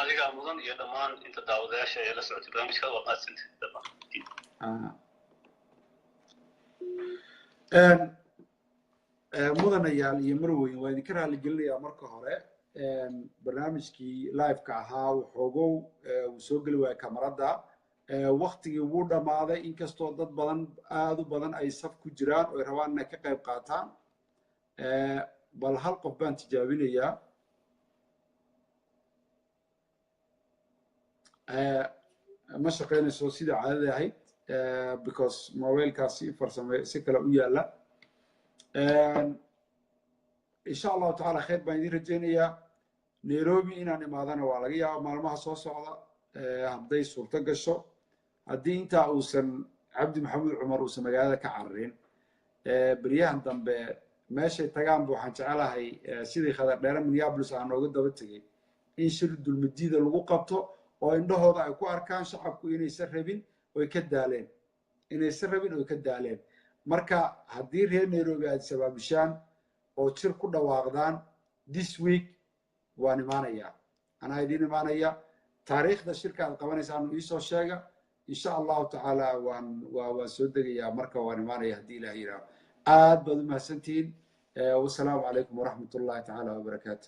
Adigaa mudan iyo dhammaan inta daawadayaasha ee la socotay barnaamijka, waa mahadsantahay dhammaan. Mudanayaal iyo marweyn, waa idinka raali gelinayaa marka hore. Barnaamijkii liveka ahaa waxoogow wuu soo geli waayay kamarada, waktigii wuu dhammaaday, inkastoo dad badan, aad u badan, ay saf ku jiraan oo ay rabaan inay ka qayb qaataan. Bal hal qof baan tijaabinayaa. Ma shaqaynayso sidii caadada ahayd because mobilekaasi farsame si kale u yaala. Insha Allahu tacaala khayr baan idin rajaynayaa. Nairobi inaan imaadana waa laga yaaba maalmaha soo socda, hadday suurto gasho, haddii intaa uusan Cabdi Maxamuud Cumar uusan magaalada ka cararin. Beryahan dambe meeshay tagaanba waxaan jecelahay, sidii Khadar Dheere Minneapolis aan nooga daba tegey, in shir dulmadiida lagu qabto oo indhahooda ay ku arkaan shacabku inaysan rabin oy ka daaleen, inaysan rabin oy ka daaleen. Marka haddii reer Nairobi aad sabaabishaan oo jir ku dhawaaqdaan this week, waan imaanayaa, anaa idiin imaanaya. Taariikhda shirka aad qabanaysaan iisoo sheega. Insha Allahu tacaala waan soo degayaa, marka waan imaanaya haddii Ilaah yidhaaho. Aad baad u mahadsantihiin. Wasalaamu calaykum waraxmat ullahi tacaala wabarakaatu.